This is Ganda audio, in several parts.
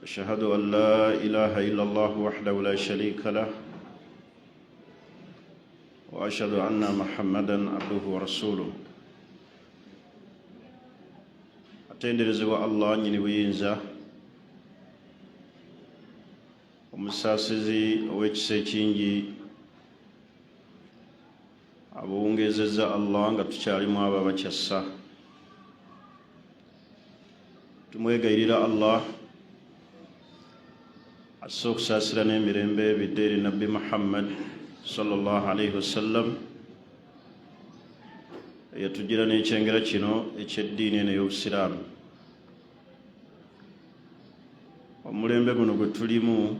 أشهد أن لا إله إلا الله وحده لا شريك له وأشهد أن محمدا عبده ورسوله. Atenderezebwa Allah nnyini buyinza, omusaasizi ow'ekisa ekingi, abuwungeezezza Allah nga tukyalimu abo abakyassa. Tumwegayirira Allah asse okusaasira n'emirembe bidde eri Nabbi Muhammad sallallahu alaihi wasallam, eyatujjira n'ekyengera kino eky'eddiini eno ey'Obusiraamu. Omulembe guno gwe tulimu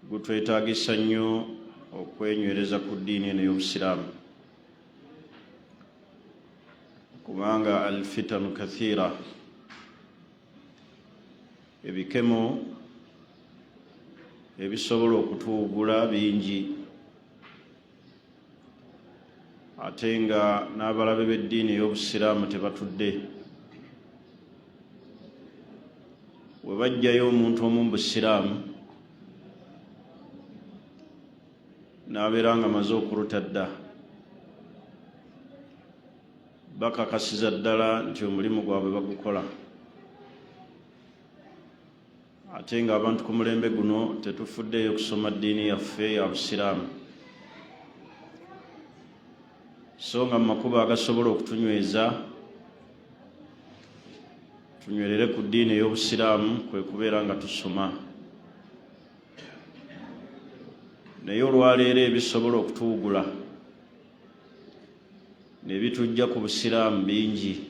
gutwetaagisa nnyo okwenywereza ku ddiini eno ey'Obusiraamu, kubanga alfitanu kathira, ebikemo ebisobola okutuwugula bingi, ate nga n'abalabe b'eddiini ey'Obusiraamu tebatudde. We bajjayo omuntu omu mu Busiraamu n'abeera nga amaze okuluta dda, bakakasiza ddala nti omulimu gwabwe bagukola. Ate ng'abantu ku mulembe guno tetufuddeeyo kusoma ddiini yaffe ya Busiraamu, so nga mu makubo agasobola okutunyweza tunywerere ku ddiini ey'Obusiraamu kwe kubeera nga tusoma. Naye olwaleero ebisobola okutuwugula ne bitujja ku Busiraamu bingi.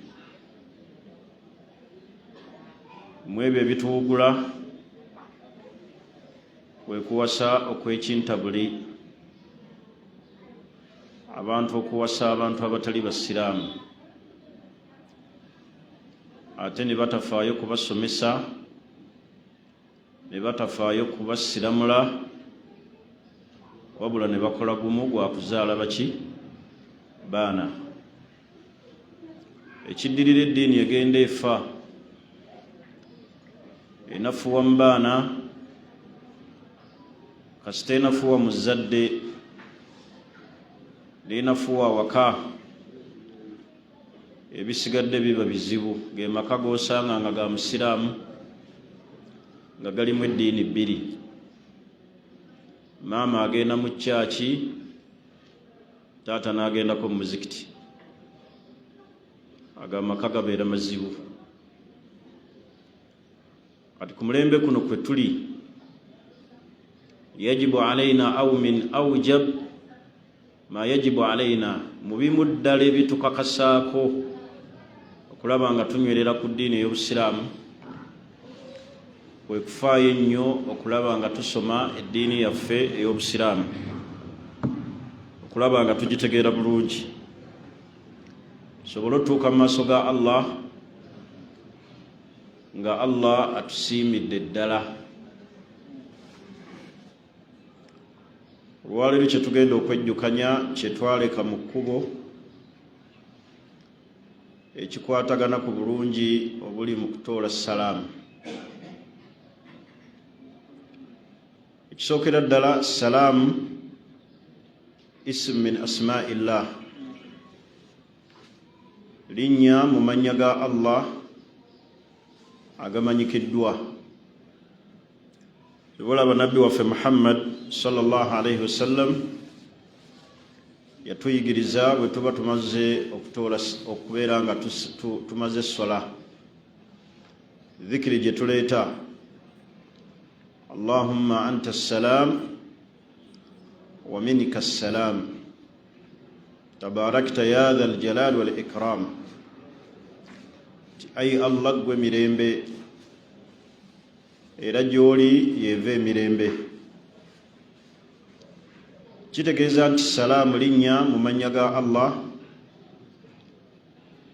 Mu ebyo ebituwugula kwe kuwasa okw'ekintabuli, abantu okuwasa abantu abatali Basiraamu, ate ne batafaayo kubasomesa, ne batafaayo kubasiramula, wabula ne bakola gumu gwa kuzaala baki baana. Ekiddirira, eddiini egenda efa, enafuwa mu baana. Kasita enafuwa mu zzadde, nenafuwa awaka, ebisigadde biba bizibu. Ge maka g'osanga nga ga Musiraamu nga galimu eddiini bbiri: maama agenda mu kyaki, taata n'agendako mu muzikiti. Ago amaka gabeera mazibu. Kati ku mulembe kuno kwe tuli, yajibu alaina au min aujab ma yajibu alaina, mu bimu ddala ebitukakasaako okulaba nga tunywerera ku ddiini ey'Obusiraamu kwe kufaayo ennyo okulaba nga tusoma eddiini yaffe ey'Obusiraamu, okulaba nga tugitegeera bulungi, sobole otutuuka mu maaso ga Allah nga Allah atusiimidde ddala. Olwaleero kye tugenda okwejjukanya kye twaleka mu kkubo ekikwatagana ku bulungi obuli mu kutoola salaamu. Ekisookera ddala, salaamu ismu min asmaillah, linnya mu mannya ga Allah agamanyikiddwa. Olaba Nabbi waffe Muhammad sallallahu alaihi wasallam yatuyigiriza, bwe tuba tumaze okutoola, okubeera nga tumaze essola, dhikiri gye tuleeta: "Allahumma anta assalam wa minka assalam, tabarakta ya dha aljalal wal ikram." Ayi Allah, ggwe mirembe, era gy'oli yeva emirembe. Kitegeeza nti salaamu linnya mu mannya ga Allah,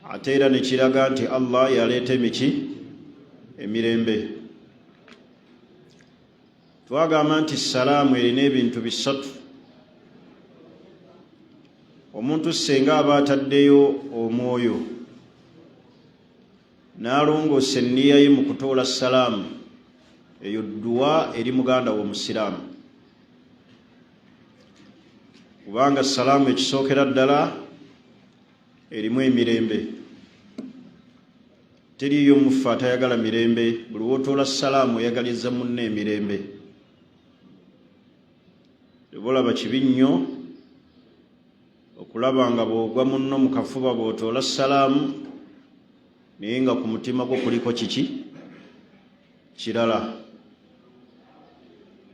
ate era ne kiraga nti Allah yaleeta emiki emirembe. Twagamba nti salaamu erina ebintu bisatu. Omuntu senga aba ataddeyo omwoyo. N'alongoosa enniya ye mu kutoola salaamu, eyo dduwa eri muganda we omusiraamu, kubanga salaamu ekisookera ddala erimu emirembe. Teriiyo muffe atayagala mirembe. Buli wotoola salaamu oyagaliza munne emirembe. Oba olaba kibi nnyo okulaba nga bw'ogwa munno mu kafuba bw'otoola salaamu, naye nga ku mutima gwo kuliko kiki kirala,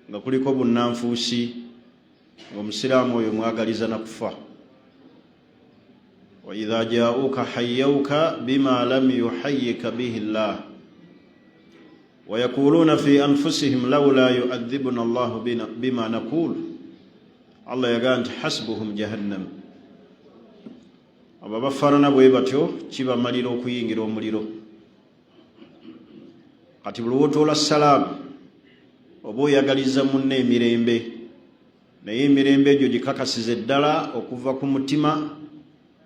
nga kuliko bunnanfuusi, ng'omusiraamu oyo mwagaliza na kufa. Wa idha jaauka hayyauka bima lam yuhayyika bihi llah wa yaquluuna fi anfusihim laula yuadhibuna llahu bima naqul. Allah yagaa nti hasbuhum jahannam. Abo abafaanana bwe batyo kibamalira okuyingira omuliro. Kati buli wotoola salaamu oba oyagaliza munne emirembe, naye emirembe egyo gikakasize ddala okuva ku mutima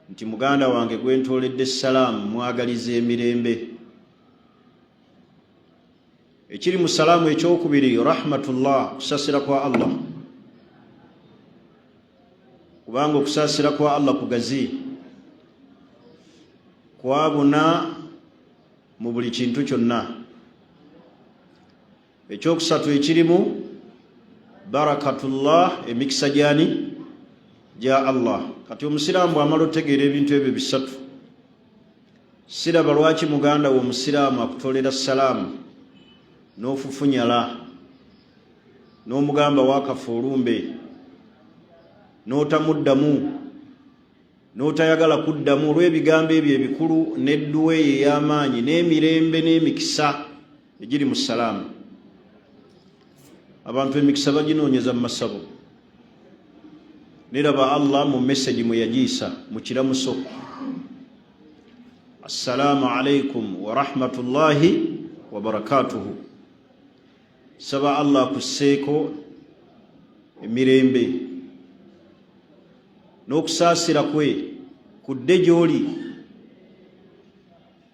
nti muganda wange gwentooledde salaamu mwagaliza emirembe. Ekiri mu salaamu ekyokubiri, rahmatullah, kusaasira kwa Allah, kubanga okusaasira kwa Allah kugazi, kwabuna mu buli kintu kyonna. Ekyokusatu ekirimu, barakatullah, emikisa gyani? Gya Allah. Kati omusiraamu bw'amala otegeera ebintu ebyo bisatu, siraba lwaki muganda we omusiraamu akutolera salaamu n'ofufunyala n'omugamba wakafa olumbe, n'otamuddamu, n'otayagala kuddamu olw'ebigambo ebyo ebikulu n'edduwa eyo ey'amaanyi n'emirembe n'emikisa egiri mu salaamu. Abantu emikisa baginoonyeza mu masabo. Neraba Allah mu message mwe yagiisa mu kiramuso, assalaamu alaikum warahmatullahi wabarakatuhu. Saba Allah akusseeko emirembe n'okusaasira kwe kudde gy'oli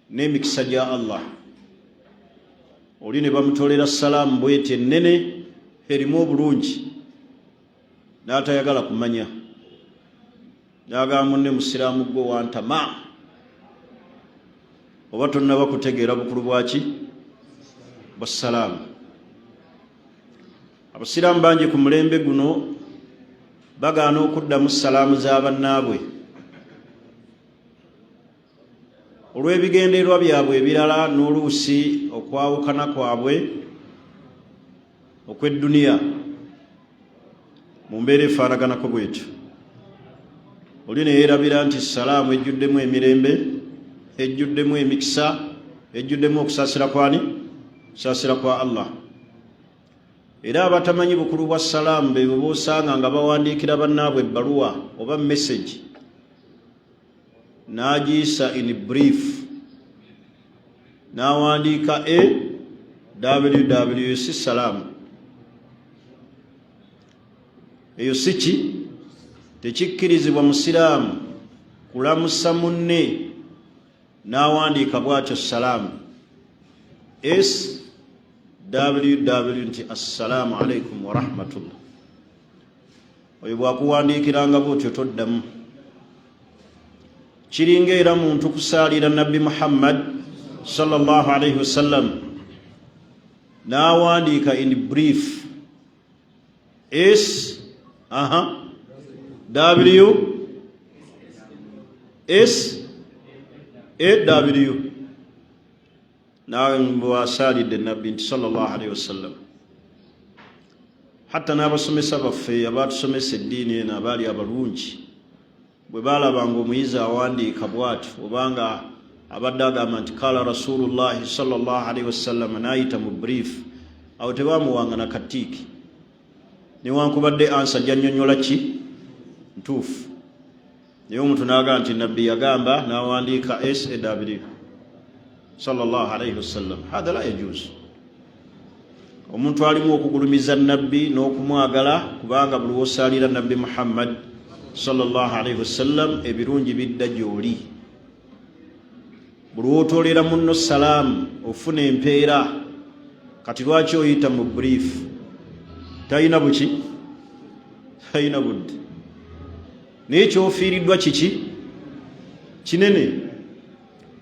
n'emikisa gya Allah. Oli ne bamutolera salaamu bweti ennene erimu obulungi, n'atayagala kumanya, n'agamba munne, musiraamu gwe wantama, oba tonnaba kutegeera bukulu bwaki bwa salaamu. Abasiraamu bangi ku mulembe guno bagaana okuddamu salaamu za bannaabwe olw'ebigendererwa byabwe ebirala n'oluusi okwawukana kwabwe okw'edduniya mu mbeera efaanaganako bwetyo. Oli ne yeerabira nti salaamu ejjuddemu emirembe, ejjuddemu emikisa, ejjuddemu okusaasira kwani? Kusaasira kwa Allah. Era abatamanyi bukulu bwa salaamu bebo boosanga nga bawandiikira bannaabwe ebbaluwa oba message n'agiyisa in brief, n'awandiika a wwc salaamu. Eyo si ki? Tekikkirizibwa musiraamu kulamusa munne n'awandiika bw'atyo salaamu s ww nti assalaamu alaikum warahmatullah. Oyo bw'akuwandiikiranga bwotyo toddamu. Kiringa era muntu kusaalira Nabbi Muhammad sallallahu alaihi wasallam n'awandiika in brief s aha w s a w, nabwasaalidde Nabbi nti sallallahu alaihi wasallam. Hatta n'abasomesa baffe abatusomesa eddiini eno abaali abalungi, bwe baalabanga omuyizi awandiika bw'atyo, obanga abadde agamba nti kala rasulullahi sallallahu alaihi wasallam n'ayita mu brief, awo tebamuwanga na katiiki, newankubadde answer gy'annyonnyola ki ntuufu. Naye omuntu n'agamba nti Nabbi yagamba, n'awandiika saw sallallahu alaihi wasallam, hatha la yajuzu. Omuntu alimu okugulumiza Nabbi n'okumwagala, kubanga buli wosaalira Nabbi Muhammad sallallahu alaihi wasallam ebirungi bidda gy'oli. Buli wotoolera munno salaamu ofuna empeera. Kati lwaki oyita mu brief? Talina buki, talina budde, naye kyofiiriddwa kiki kinene.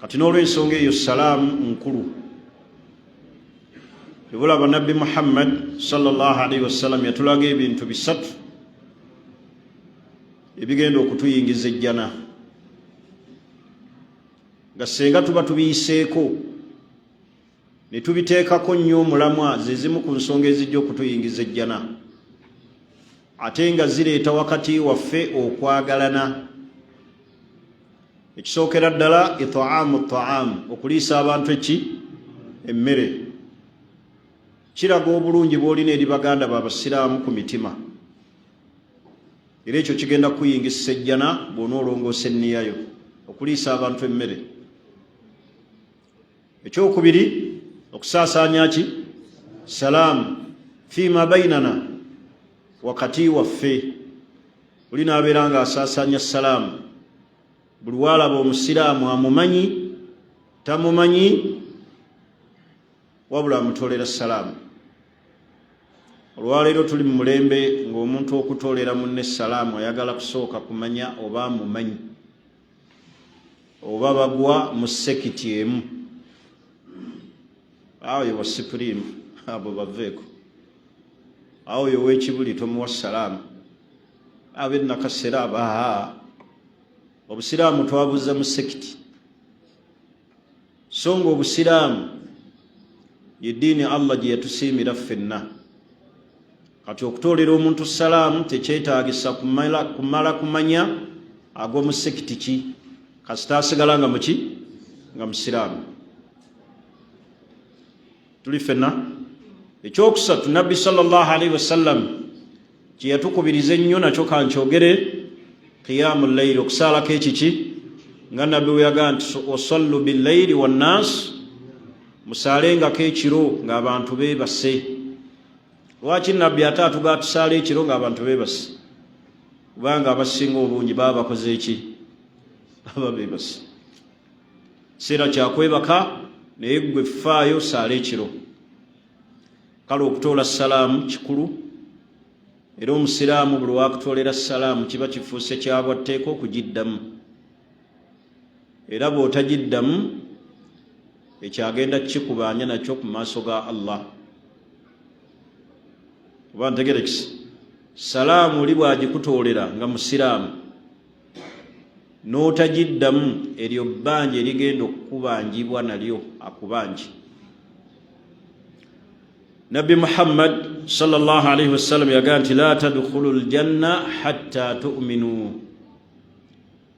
Kati n'olwensonga eyo salaamu nkulu. Ebulaba Nabbi Muhammad sallallahu alaihi wasallam yatulaga ebintu bisatu ebigenda okutuyingiza ejjana, nga senga tuba tubiyiseeko ne tubiteekako nnyo omulamwa, ze zimu ku nsonga ezijja okutuyingiza ejjana, ate nga zireeta wakati waffe okwagalana. Ekisookera ddala, itaamu taamu, okuliisa abantu eki emmere, kiraga obulungi bw'olina eri baganda babasiraamu ku mitima, era ekyo kigenda kukuyingisa ejjana bw'onoolongoosa enniyayo, okuliisa abantu emmere. Ekyokubiri, okusaasaanya ki salaamu fiima bainana, wakati waffe. Oli n'abeera nga asaasaanya salaamu buli waalaba omusiraamu, amumanyi tamumanyi, wabula amutoolera salaamu. Olwaleero tuli mu mulembe ng'omuntu okutoolera munne salaamu ayagala kusooka kumanya oba amumanyi oba bagwa mu sekiti emu. Awo ye wa Supreme, abo baveeko. Awo ye ow'Ekibuli tomuwa salaamu, abe Nakasera aba. Obusiraamu twabuza mu sekiti, so nga obusiraamu yeddiini Allah gye yatusiimira ffenna. Kati okutoolera omuntu salaamu tekyetaagisa kumala kumanya agwa mu sekiti ki, kasita asigala nga muki nga musiraamu. Tuli ffenna. Ekyokusatu, Nabbi sallallahu alaihi wasallam kye yatukubiriza ennyo, nakyo kankyogere, qiyamu llaili, okusaalako ekiki, nga Nabbi we yagaa nti wasallu billaili wannas, musaalengako ekiro ng'abantu beebase. Lwaki Nabbi ate atugaa tusaala ekiro ng'abantu beebase? Kubanga abasinga obungi baba bakoze eki? Baba beebase, kiseera kyakwebaka, naye gwe faayo saala ekiro. Kale okutoola salaamu kikulu, era omusiraamu buli wakutoolera salaamu kiba kifuuse kyabwatteeka okugiddamu, era bw'otagiddamu ekyagenda kikubanja nakyo ku maaso ga Allah. Oba ntegerekisi, salaamu oli bw'agikutoolera nga musiraamu n'otagiddamu, eryo bbanja erigenda okukubanjibwa nalyo akubanje. Nabbi Muhammad sallallahu alaihi wasallam yagaa nti la tadkhulu ljanna hatta tuminu,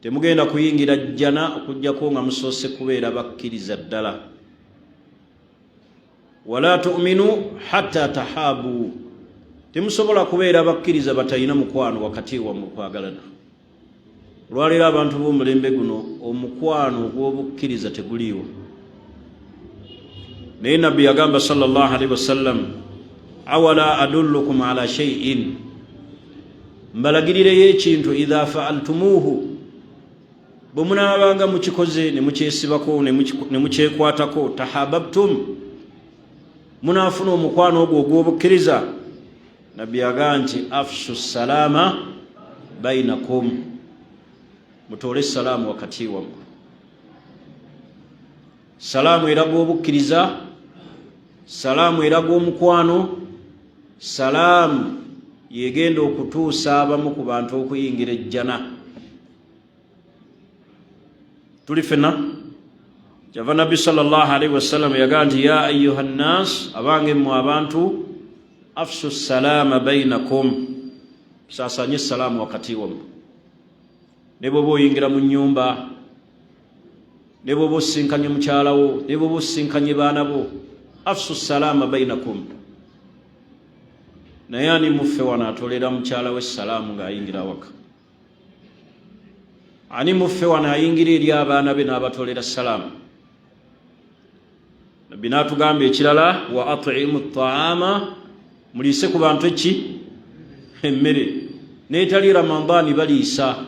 temugenda kuyingira jjana okugjako nga musoose kubeera bakkiriza ddala. Wala tuminu hatta tahaabu, temusobola kubeera bakkiriza batalina mukwano wakati wammwe, kwagalana. Olwaleero abantu b'omulembe guno omukwano ogw'obukkiriza teguliiwo, naye Nabbi yagamba sallallahu alaihi wasallam, awala adullukum ala shay'in, mbalagirireyo ekintu, idha faaltumuuhu, bwe munaabanga mukikoze ne mukyesibako ne mukyekwatako, tahababtum, munaafuna omukwano ogwo ogw'obukkiriza. Nabbi yagaa nti afshu salama bainakum, mutoole salaamu wakati wammwe. Salaamu eraga obukkiriza, salaamu eraga omukwano, salaamu yegenda okutuusa abamu ku bantu okuyingira ejjana. Tuli fenna. Kyava Nabbi sallallahu alaihi wasallam yagaa nti ya ayuha nnas, abange mmwe abantu, afshu salama bainakum, saasanye salaamu wakati wammwe. Ne bwoba oyingira mu nyumba, ne bwoba osisinkanye mukyalawo, ne bwoba osisinkanye baana bo, afshu salama bainakum. Naye ani muffe wano atolera mukyala we salaamu ng'ayingira awaka? Ani muffe wano ayingira eri abaana be n'abatolera salaamu? Nabbi n'atugamba ekirala, wa atimu taama, muliise ku bantu eki emmere, n'etali Ramadaani baliisa.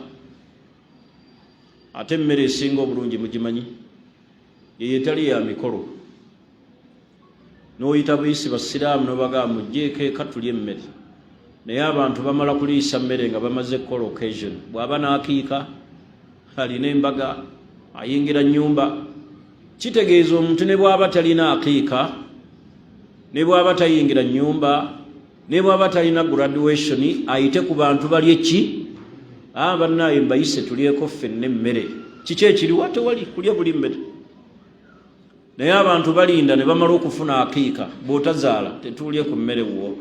Ate emmere esinga obulungi mugimanyi? Yeyo etali ya mikolo, n'oyita buyisi basiraamu n'obagamba mujjeeko eka tulye emmere. Naye abantu bamala kuliisa mmere nga bamaze kukola occasion. Bw'aba n'akiika, alina embaga, ayingira nnyumba. Kitegeeza omuntu ne bw'aba talina akiika, ne bw'aba tayingira nnyumba, ne bw'aba talina graduation, ayite ku bantu balye ki? Ah, bannaaye mbayise tulyeko ffenna emmere. Kiki ekiriwo? Tewali kulya buli mmere. Naye abantu balinda ne bamala okufuna akiika. Bw'otazaala tetuulye ku mmere wo.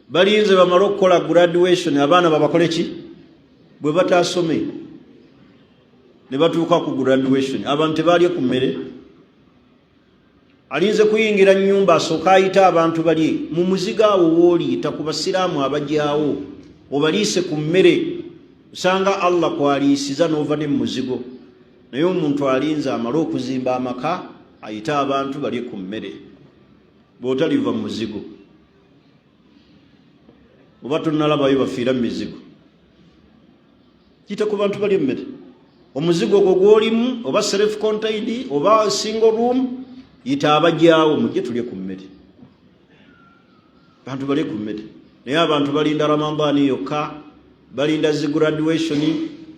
Balinze bamale okukola graduation, abaana babakole ki? Bwe bataasome ne batuuka ku graduation, abantu tebalye ku mmere. Alinze kuyingira nnyumba asooke ayite abantu balye. Mu muzigo awo wooliyita ku basiraamu abajyawo obaliise ku mmere, osanga Allah kwaliisiza n'ova ne mu muzigo. Naye omuntu alinze amale okuzimba amaka ayite abantu balye ku mmere. Bw'otaliva mu muzigo, oba tonnalabayo bafiira mu mizigo, yita ku bantu balye emmere. Omuzigo ogwo gw'olimu, oba self contained oba single room, yita abajyawo mujje tulye ku mmere. Bantu balye ku mmere. Naye abantu balinda Ramadaani yokka, balinda zi graduation,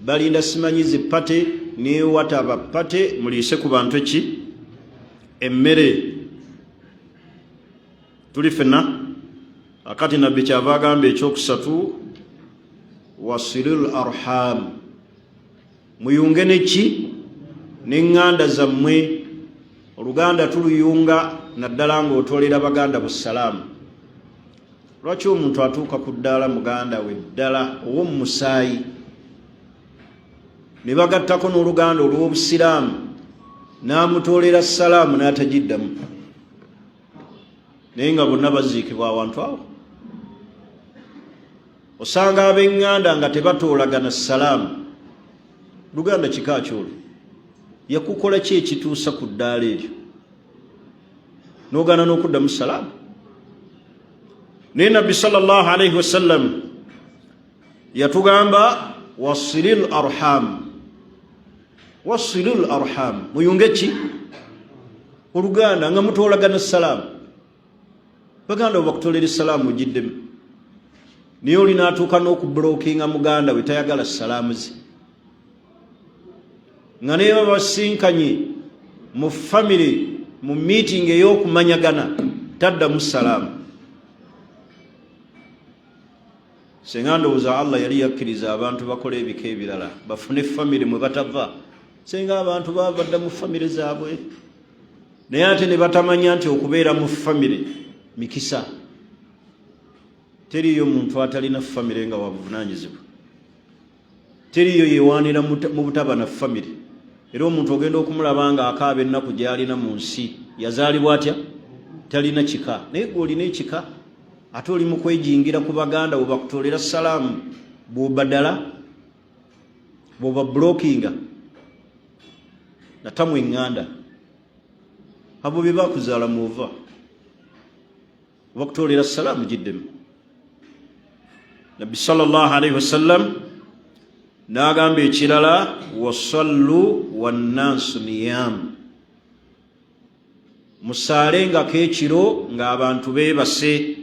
balinda simanyi zi party. Newataba party, muliise ku bantu eki? Emmere. Tuli fenna akati. Nabbi kyava agamba ekyokusatu, wasilul arham, muyunge neki? Neŋŋanda zammwe. Oluganda tuluyunga naddala ng'otolera baganda busalaamu. Lwaki omuntu atuuka ku ddaala muganda we ddala ow'omu musaayi ne bagattako n'oluganda olw'obusiraamu, n'amutoolera salaamu n'atagiddamu, naye nga bonna baziikibwa awantu awo? Osanga ab'eŋŋanda nga tebatoolagana salaamu. Luganda kika kyolwo? Yakukola ki ekituusa ku ddaala eryo n'ogaana n'okuddamu salaamu? Naye Nabbi sallallahu alaihi wasallam yatugamba, wasilil arham, wasilil arham, muyunge ki? Oluganda nga mutoolagana salaamu. Baganda bo bakutolera esalaamu ogiddemu, naye oli n'atuuka n'okublockinga muganda we, tayagala salaamu ze. Nga naye babasinkanye mu famire, mu meeting ey'okumanyagana, taddamu salaamu. Senga ndowooza Allah yali yakkiriza abantu bakola ebika ebirala bafune famire mwe batava. Senga abantu bava dda mu famire zaabwe, naye ate ne batamanya nti okubeera mu famire mikisa. Teriyo muntu atalina famire nga wabuvunanyizibwa. Teriyo yewaanira mu butaba na famire. Era omuntu ogenda okumulaba nga akaaba ennaku gy'alina mu nsi. Yazaalibwa atya? Talina kika. Naye gwe olina ekika, ate oli mu kwejingira ku baganda bwe bakutoolera salaamu, bw'obadala, bw'oba blockinga natamu eŋŋanda abo bye bakuzaala mwova. Bakutoolera salaamu giddemu. Nabbi sallallahu alaihi wasallam n'agamba ekirala, wasallu wannansu niyam, musaalengako ekiro ng'abantu beebase,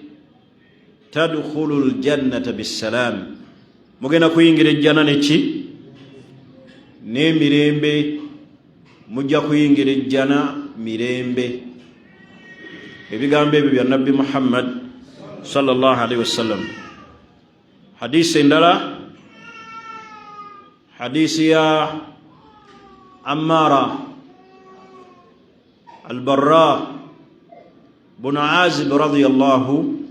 tadkhulu ljannata bisalaam, mugenda kuyingira ejjana neki? N'emirembe. Mujja kuyingira ejjana mirembe. Ebigambo ebyo bya Nabbi Muhammad sallallahu alaihi wasallam. Hadisi endala, hadisi ya Ammara Albarra bunu Azib radiyallahu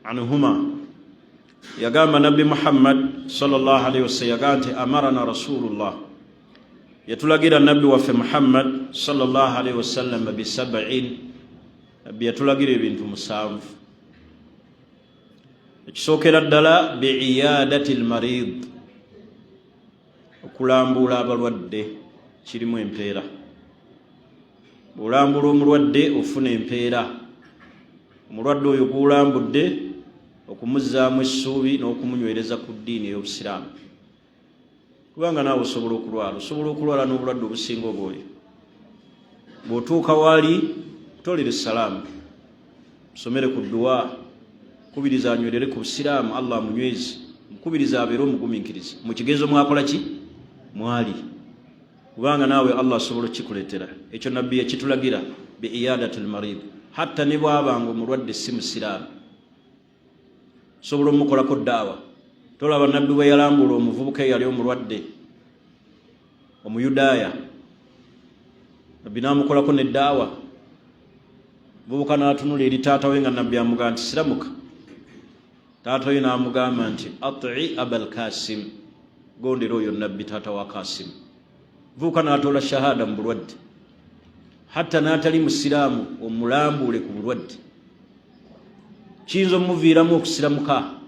anhuma, yagamba Nabbi Muhammad sallallahu alaihi wasallam yagamba nti amarana Rasulullah, yatulagira Nabbi waffe Muhammad sallallahu alaihi wasallam bisab'in, Nabbi yatulagira ebintu 7. Ekisookera ddala, biiyadati lmarid, okulambuula abalwadde kirimu empeera. Bw'olambula omulwadde ofuna empeera. Omulwadde oyo gw'olambudde okumuzzaamu essuubi n'okumunywereza ku ddiini ey'obusiraamu. Kubanga naawe osobola okulwala, osobola okulwala n'obulwadde obusinga obwoyo. Bw'otuuka waali, tolera essalaamu, musomere ku dduwa, kubiriza anywerere ku busiraamu, Allah amunyweze, mukubiriza abeere omugumiikiriza mu kigezo mwakola ki mwali, kubanga naawe Allah asobola okukikuleetera. Ekyo Nabbi yakitulagira bi iyadati lmarid, hatta ne bwabanga omulwadde si musiraamu, osobola omukolako daawa. Tolaba Nabbi bwe yalambula omuvubuka eyali omulwadde Omuyudaaya, Nabbi n'amukolako ne daawa, muvubuka n'atunula eri taata we nga Nabbi amugamba nti siramuka. Taata we n'amugamba nti ati Abal Kasim, gondera oyo Nabbi, taata wa Kasimu. Muvubuka n'atoola shahada mu bulwadde. Hatta n'atali musiraamu, omulambuule ku bulwadde, kiyinza omuviiramu okusiramuka,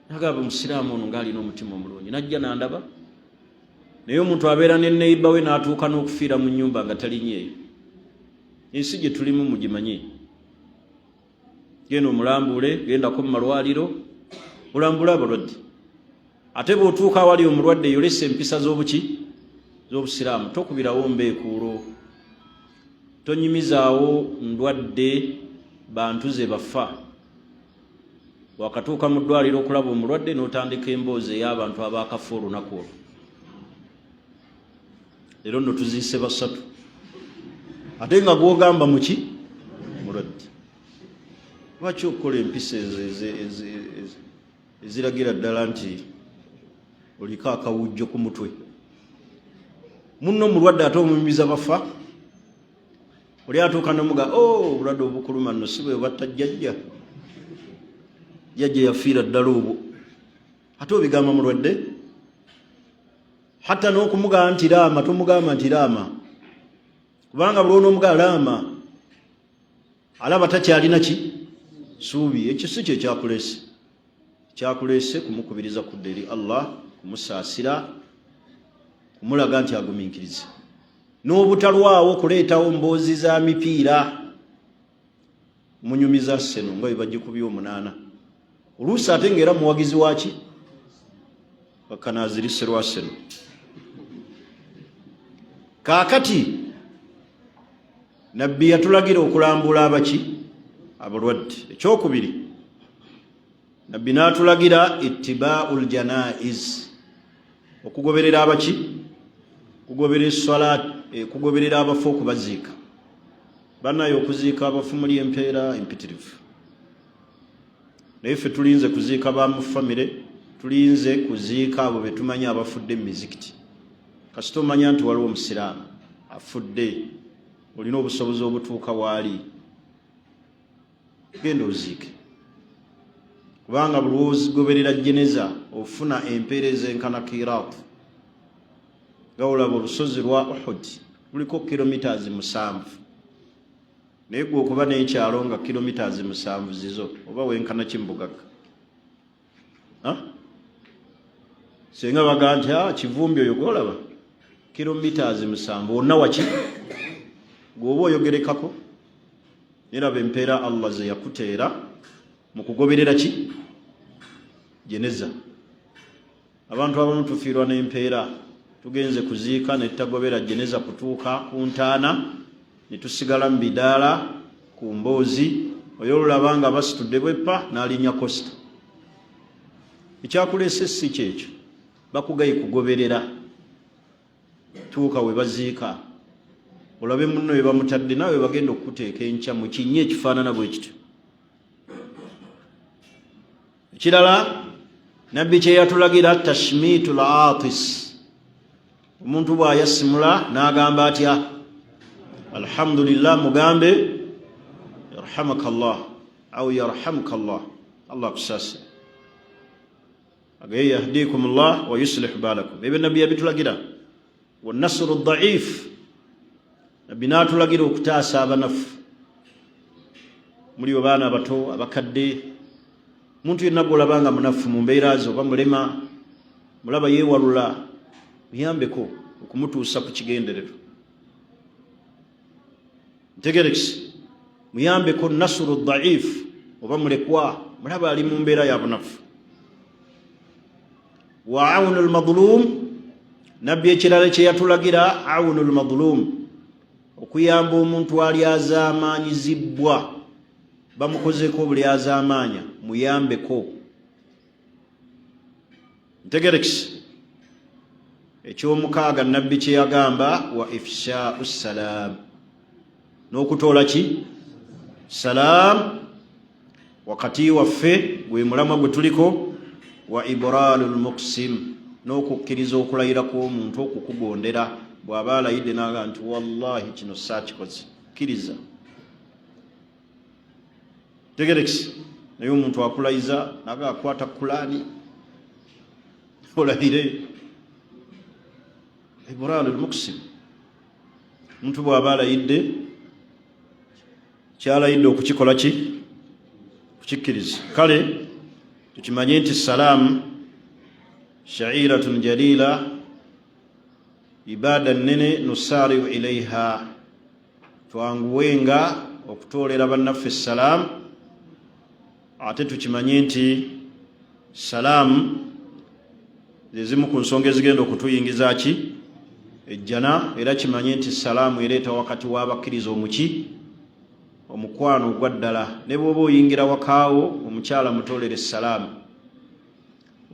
nagamba omusiraamu ono ng'alina omutima omulungi, najja nandaba. Naye omuntu abeera ne neighbour we n'atuuka n'okufiira mu nnyumba nga talinye eyo. Ensi gye tulimu mugimanye. Genda omulambuule, gendako mu malwaliro olambule abalwadde. Ate bw'otuuka awali omulwadde, yolesa empisa z'obuki z'obusiraamu. Tokubirawo mbeekuulo, tonyumizaawo ndwadde bantu ze bafa. Wakatuuka mu ddwaliro okulaba omulwadde, n'otandika emboozi ey'abantu abaakafa olunaku olwo, leero nno tuziise basatu, ate nga gwogamba muki mulwadde. Lwaki okukola empisa ezo eziragira ddala nti oliko akawujjo ku mutwe? Munno omulwadde ate omunyumiza bafa. Oli atuuka nomuga, o oh, obulwadde obukuluma nno si bwe batta jjajja, jjajja yafiira ddala obwo. Ate obigamba mulwadde. Hatta n'okumugamba nti laama, tomugamba nti laama, kubanga buli onoomugamba laama alaba takyalina ki suubi. Ekyo si kye kyakuleese. Kyakuleese kumukubiriza kudda eri Allah, kumusaasira, kumulaga nti agumiikirize, n'obutalwawo kuleetawo mboozi za mipiira. Munyumiza seno nga bwe bagikubye omunaana oluusi, ate ngaera muwagizi waki bakanazirise lwa seno. Kaakati Nabbi yatulagira okulambula abaki abalwadde. Ekyokubiri, Nabbi n'atulagira ittibaau ljanaiz, okugoberera abaki, kugoberera eswala, kugoberera abafu okubaziika. Banaye, okuziika abafu muli empeera empitirivu, naye ffe tulinze kuziika ba mu famire, tulinze kuziika abo betumanyi abafudde mu mizikiti. Kasita omanya nti waliwo omusiraamu afudde, olina obusobozi obutuuka waali, genda oziike, kubanga buli lwozigoberera jeneza ofuna empeera ezenkana kirat. Nga olaba olusozi lwa Uhud luliko kilometers 7, naye gwe okuba n'ekyalo nga kilometers 7 zizo, oba wenkana ki mubugagga? Senga baga nti ah, Kivumbi oyo gwolaba kilometers 7 wonna waki gweoba oyogerekako. Neraba empeera Allah ze yakuteera mu kugoberera ki jeneza. Abantu abamu tufiirwa n'empeera. Tugenze kuziika ne tutagobera jeneza kutuuka ku ntaana, ne tusigala mu bidaala ku mboozi. Oyo olulaba nga basitudde bweppa n'alinnya coaster. Ekyakuleese si kyekyo, bakugaye kugoberera. Tuuka we baziika olabe munno we bamutadde, naawe bagenda okukuteeka enkya mu kinnya ekifaanana bwe kityo. Ekirala Nabbi kye yatulagira, tashmitu latis. Omuntu bw'ayasimula n'agamba atya alhamdulillah, mugambe yarhamaka llah au yarhamka llah, Allah akusaasire. Agaye yahdikum llah wa yuslihu balakum. Ebyo Nabbi yabitulagira. Wanasuru daif, Nabbi n'atulagira okutaasa abanafu, muli abaana abato, abakadde, muntu yenna gwolaba nga munafu mu mbeera ze, oba mulema, mulaba yeewalula, muyambeko okumutuusa ku kigendererwa. Ntegerekisi, muyambeko nasuru daif, oba mulekwa, mulaba ali mu mbeera ya bunafu. Wa aunu lmadlum. Nabbi ekirala kye yatulagira, aunu lmadlum, okuyamba omuntu alyazaamaanyizibbwa, bamukozeeko obulyazaamaanya, muyambeko. Ntegerekisi ekyomukaaga nabbi kye yagamba, wa ifshau salam, n'okutoola ki salam wakati waffe, gwe mulamwa gwe tuliko, wa ibralu lmuksim, n'okukkiriza okulayira kw'omuntu okukugondera. Bw'aba alayidde naga nti wallahi kino saakikoze, kkiriza. Tegerekisi naye omuntu akulayiza naga akwata kulaani olayire, ibralu lmuksim, omuntu bw'aba alayidde kyalayidde okukikola ki kukikkiriza. Kale tukimanye nti salaamu shairatun jalila, ibaada nnene, nusariu ilaiha, twanguwenga okutoolera bannaffe salaamu. Ate tukimanye nti salaamu zezimu ku nsonga ezigenda okutuyingiza ki ejjana. Era kimanye nti salaamu ereeta wakati w'abakkiriza omuki omukwano ogwa ddala. Ne bw'oba oyingira wakaawo, omukyala mutoolere salaamu.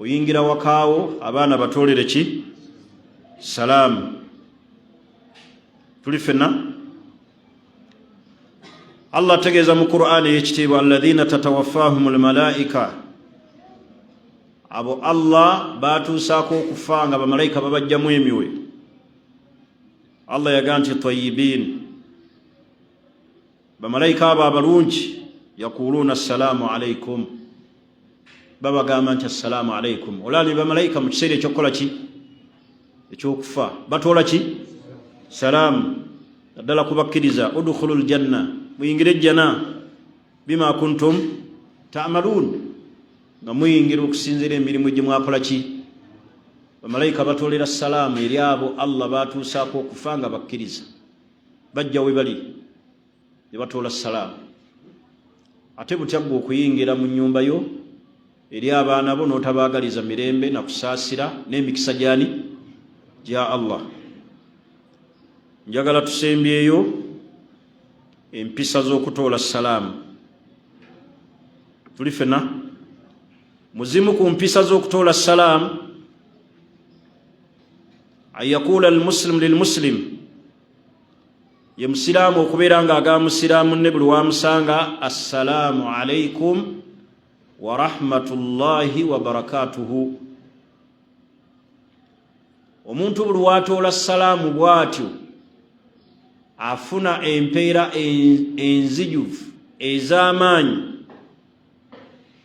Oyingira wakaawo, abaana batoolere ki salaamu. Tuli ffenna. Allah ategeeza mu Qur'ani ey'ekitiibwa, alladhina tatawaffahum lmalaika, abo Allah batuusaako okufa nga bamalayika babajjamu emyoyo. Allah yagaa nti tayibin, bamalayika abo abalungi, yaquluuna assalaamu alaikum, babagamba nti assalaamu alaikum. Olaba ne bamalayika mu kiseera ekyokukola ki ekyokufa batoola ki salaamu, naddala kubakkiriza, udkhulu ljanna, muyingire ejjana, bima kuntum tamaluun, nga muyingira okusinziira emirimu gye mwakola ki. Bamalayika batoolera salaamu eri abo Allah batuusaako okufa nga bakkiriza, bajja we bali ne batoola salaamu. Ate butya ggwe okuyingira mu nnyumba yo eri abaana bo n'otabaagaliza mirembe na kusaasira n'emikisa gyani gya Allah? Njagala tusembyeyo empisa z'okutoola salaamu. Tuli fena muzimu ku mpisa z'okutoola salaamu, an yakuula almuslimu lilmuslim, ye musiraamu okubeera nga aga musiraamu ne buli wamusanga, assalaamu alaikum warahmatullahi wabarakatuhu. Omuntu buli watoola salaamu bw'atyo afuna empeera enzijuvu ez'amaanyi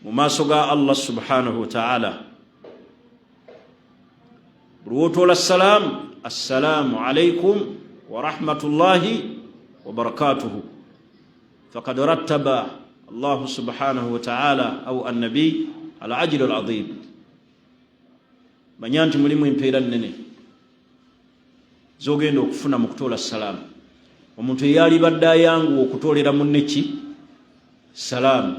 mu maaso ga Allah subhanahu wataala. Buli wotoola salaamu, assalaamu alaikum warahmatullahi wabarakatuhu, fakad rattaba allahu subhanahu wataala au annabiy al ajiru al azim. Manya nti mulimu empeera nnene zogenda okufuna mu kutoola salaamu. Omuntu eyalibadde ayanguwa okutoolera munne ki salaamu,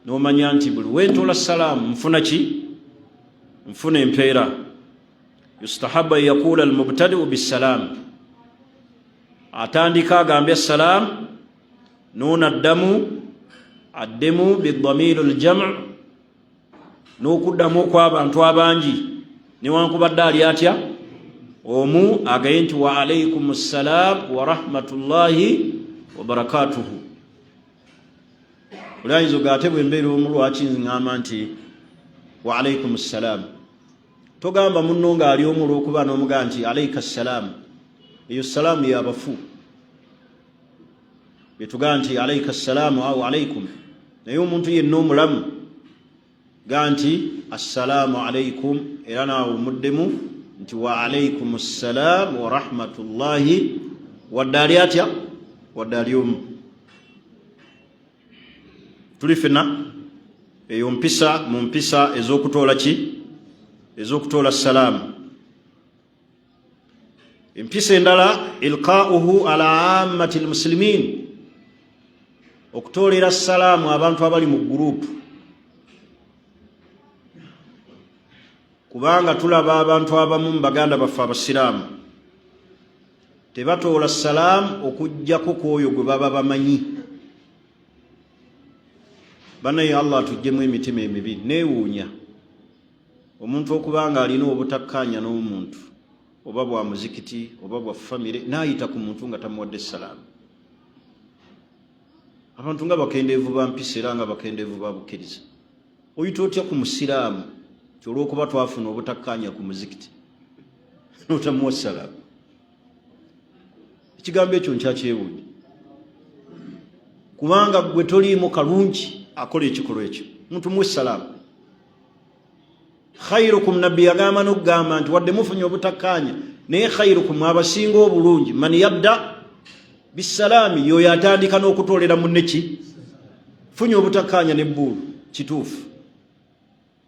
n'omanya nti buli wentoola salaamu nfuna ki, nfuna empeera. Yustahabu an yakuula almubtadiu bisalaamu, atandika agambye assalaamu, noonaddamu addemu bidamiru ljamu, n'okuddamu okw'abantu abangi, newankubadde ali atya omu, agaye nti wa alaikum ssalam warahmatullahi wabarakatuhu. Oli ayinza oga ate bwe mbeera omu lwaki ŋŋamba nti wa alaikum ssalam? Togamba munno ng'ali omu olw'okuba n'omugaa nti alaika ssalaamu, eyo salaamu yabafu betugaa nti alaika ssalaamu au alaikum. Naye omuntu yenna omulamu ga nti assalaamu alaikum, era naawe omuddemu nti wa alaikum ssalam warahmatullahi, wadde ali atya, wadde ali omu. Tuli fena. Eyo mpisa mu mpisa ez'okutoola ki, ez'okutoola salaamu. Empisa endala, ilqauhu ala ammati lmusilimin, okutoolera salaamu abantu abali mu gurupu. Kubanga tulaba abantu abamu mu baganda baffe abasiraamu tebatoola salaamu okuggyako ku oyo gwe baba bamanyi. Banaye Allah atuggyemu emitima emibi. Neewuunya omuntu okuba nga alina obutakkaanya n'omuntu oba bwa muzikiti oba bwa famire n'ayita ku muntu nga tamuwadde salaamu. Abantu nga bakendeevu ba mpisa era nga bakendeevu ba bukkiriza. Oyita otya ku musiraamu ti olw'okuba twafuna obutakkaanya ku muzikiti n'otamuwa salaamu? Ekigambo ekyo nkyakyewuunya, kubanga ggwe toliimu kalungi akola ekikolwa ekyo. Muntu muwe salaamu. Khairukum, nabbi yagamba n'okugamba nti wadde mufunye obutakkaanya naye khairukum, abasinga obulungi, man yabda bisalaami, yoyo atandika n'okutoolera munne ki. Funye obutakkaanya nebbuulu, kituufu,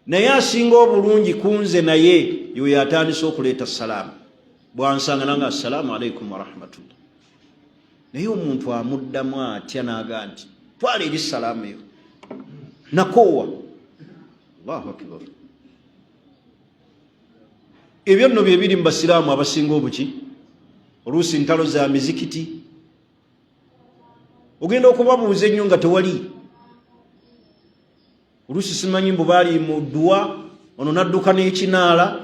naye asinga obulungi kunze naye yoyo atandise okuleeta salaamu. Bwansanga nanga assalaamu alaikum warahmatullah, naye omuntu amuddamu atya n'aga nti twala eri salaamu eyo nakoowa. Allahu akbar. Ebyo nno bye biri mu basiraamu abasinga obuki. Oluusi ntalo za mizikiti, ogenda okubabuuza ennyo nga tewali. Oluusi simanyi mbu baali mu dduwa, ono n'adduka n'ekinaala.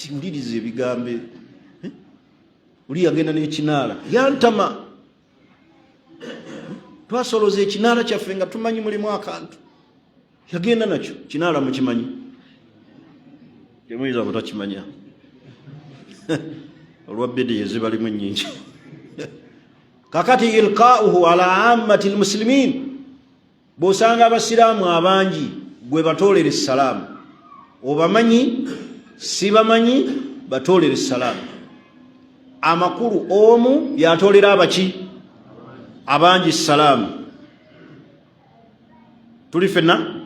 Wuliriza ebigambo, oli yagenda n'ekinaala yantama. Twasoloza ekinaala kyaffe nga tumanyi mulimu akantu, yagenda nakyo. Kinaala mukimanyi? Temuyinza butakimanya olwa bidiyo ezibalimu ennyingi. Kakati ilqauhu ala ammati lmusilimin, bw'osanga abasiraamu abangi gwe batoolera essalaamu, obamanyi sibamanyi, batoolera essalaamu. Amakulu omu yatoolera abaki abangi salaamu. Tuli fenna.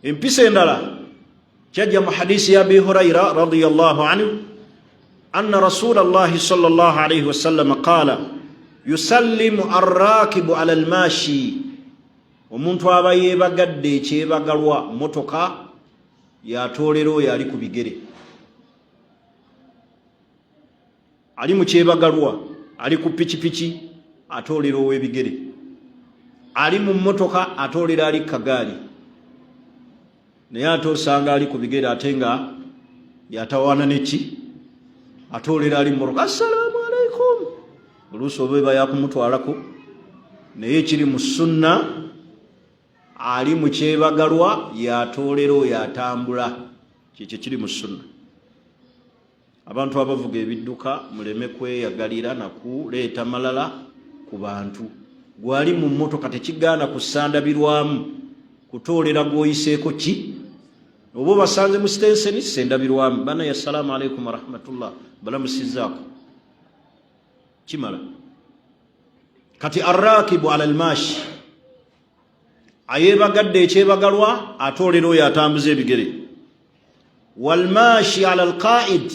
Empisa endala kyajja mu hadisi ya Abi Huraira radiyallahu anhu anna rasula llahi sal llah alaihi wasallam qala yusallimu arrakibu ala almashi. Omuntu aba yeebagadde ekyebagalwa motoka yatoolera oyo ali ku bigere, ali mu kyebagalwa, ali ku pikipiki atoolera ow'ebigere, ali mu mmotoka atoolera ali kagaali. Naye ate osanga ali ku bigere ate nga yatawaana neki atoolera ali mmotoka, assalaamu alaikum. Oluusi oba eba yakumutwalako, naye ekiri mu sunna ali mu kyebagalwa yatoolera oyo atambula, kyekyo kiri mu sunna. Abantu abavuga ebidduka muleme kweyagalira nakuleeta malala ku bantu. Gwali mu mmotoka tekigaana kusandabirwamu kutoolera gwoyiseeko ki oba obasanze mu sitenseni sendabirwamu banaye, assalaamu alaikum warahmatullah, balamusizaako kimala. Kati arrakibu ala almashi, ayeebagadde ekyebagalwa atoolera oyo atambuza ebigere. Walmashi ala alqaid,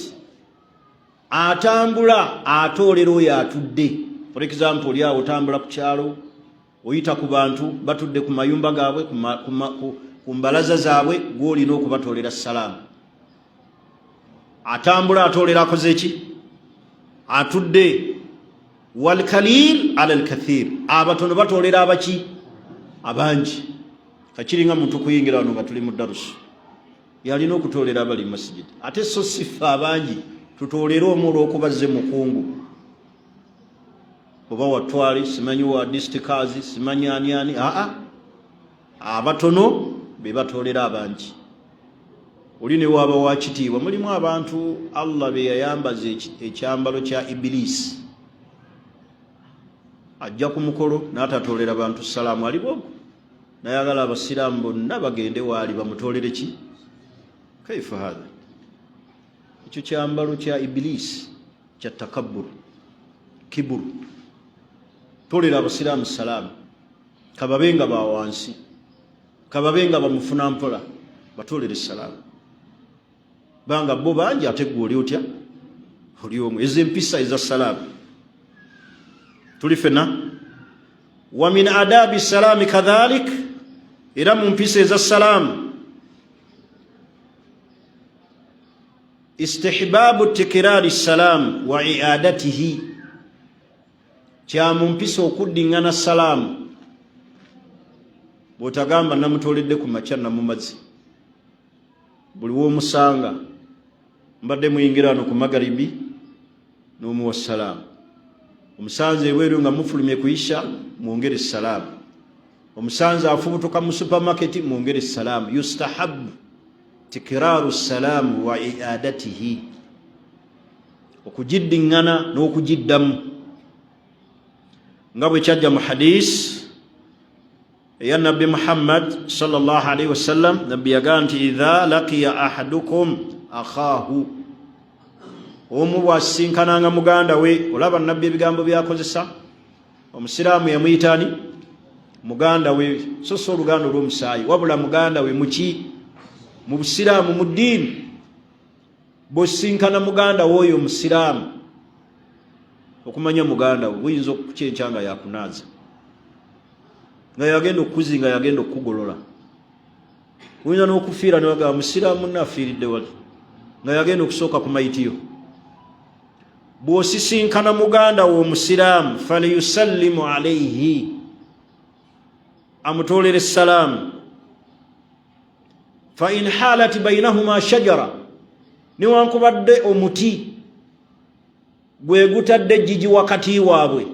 atambula atoolera oyo atudde. For example, oli awo otambula ku kyalo, oyita ku bantu batudde ku mayumba gaabwe, ku mbalaza zaabwe, gwolina okubatoolera salaamu. Atambula atoolera akoze ki? Atudde. Walkalil ala alkathir, abatono batoolera abaki abangi. Kakiringa muntu kuyingira wano nga tuli mu darusu, yalina okutoolera abali mu masijidi, ate so siffe abangi tutoolere omu olw'okuba zze mukungu oba watwali simanyi wa distikazi simanyi ani ani. Aa, abatono be batoolera abangi. Oli ne waaba wa kitiibwa, mulimu abantu Allah be yayambaza ekyambalo kya Ibilisi, ajja ku mukolo n'atatoolera bantu salaamu, ali bwogo nayagala abasiraamu bonna bagende waali bamutoolere ki. Kaifa hatha? Ekyo kyambalo kya Ibilisi kya takabburu, kiburu. Toolera abasiraamu salaamu, kababe nga ba wansi, kababe nga bamufuna mpola, batoolere salaamu, banga bo bangi ate gwe oli otya? Oli omu. Ezo empisa eza salaamu tuli fena. Wa min adabi salaami kadhalik, era mu mpisa eza salaamu Istihbaabu tikiraari salaamu wa iadatihi, kyamumpisa okuddiŋŋana salaamu. Bw'otagamba namutoledde ku makya namumazi, buli w'omusanga mbadde muyingira wano ku magaribi n'omuwa salaamu, omusanze ebweru nga mufulumye ku isha mwongere salaamu, omusanze afubutuka mu supamaketi mwongere salaamu. Yustahabu tikiraaru salaamu wa iadatihi, okugiddiŋŋana n'okugiddamu, nga bwe kyajja mu hadis eya Nabbi Muhammad sallallahu alaihi wasallam. Nabbi yagamba nti idha laqiya ahadukum akhaahu, omu bw'asisinkananga muganda we. Olaba Nabbi ebigambo byakozesa, omusiraamu yamuyitani muganda we, so si oluganda olw'omusaayi, wabula muganda we muki? Mu busiraamu, mu ddiini. Bw'osisinkana muganda w'oyo omusiraamu, okumanya muganda we buyinza okukyenkya nga yakunaaza, nga yagenda okukuzinga, yagenda okukugolola. Oyinza n'okufiira newagamba musiraamu munne afiiridde wali, nga yagenda okusooka ku mayitiyo. Bw'osisinkana muganda wo omusiraamu, faliyusallimu alaihi, amutoolere salaamu. Fa in halat bainahuma shajara, newankubadde omuti gwe gutadde ejjiji wakati waabwe,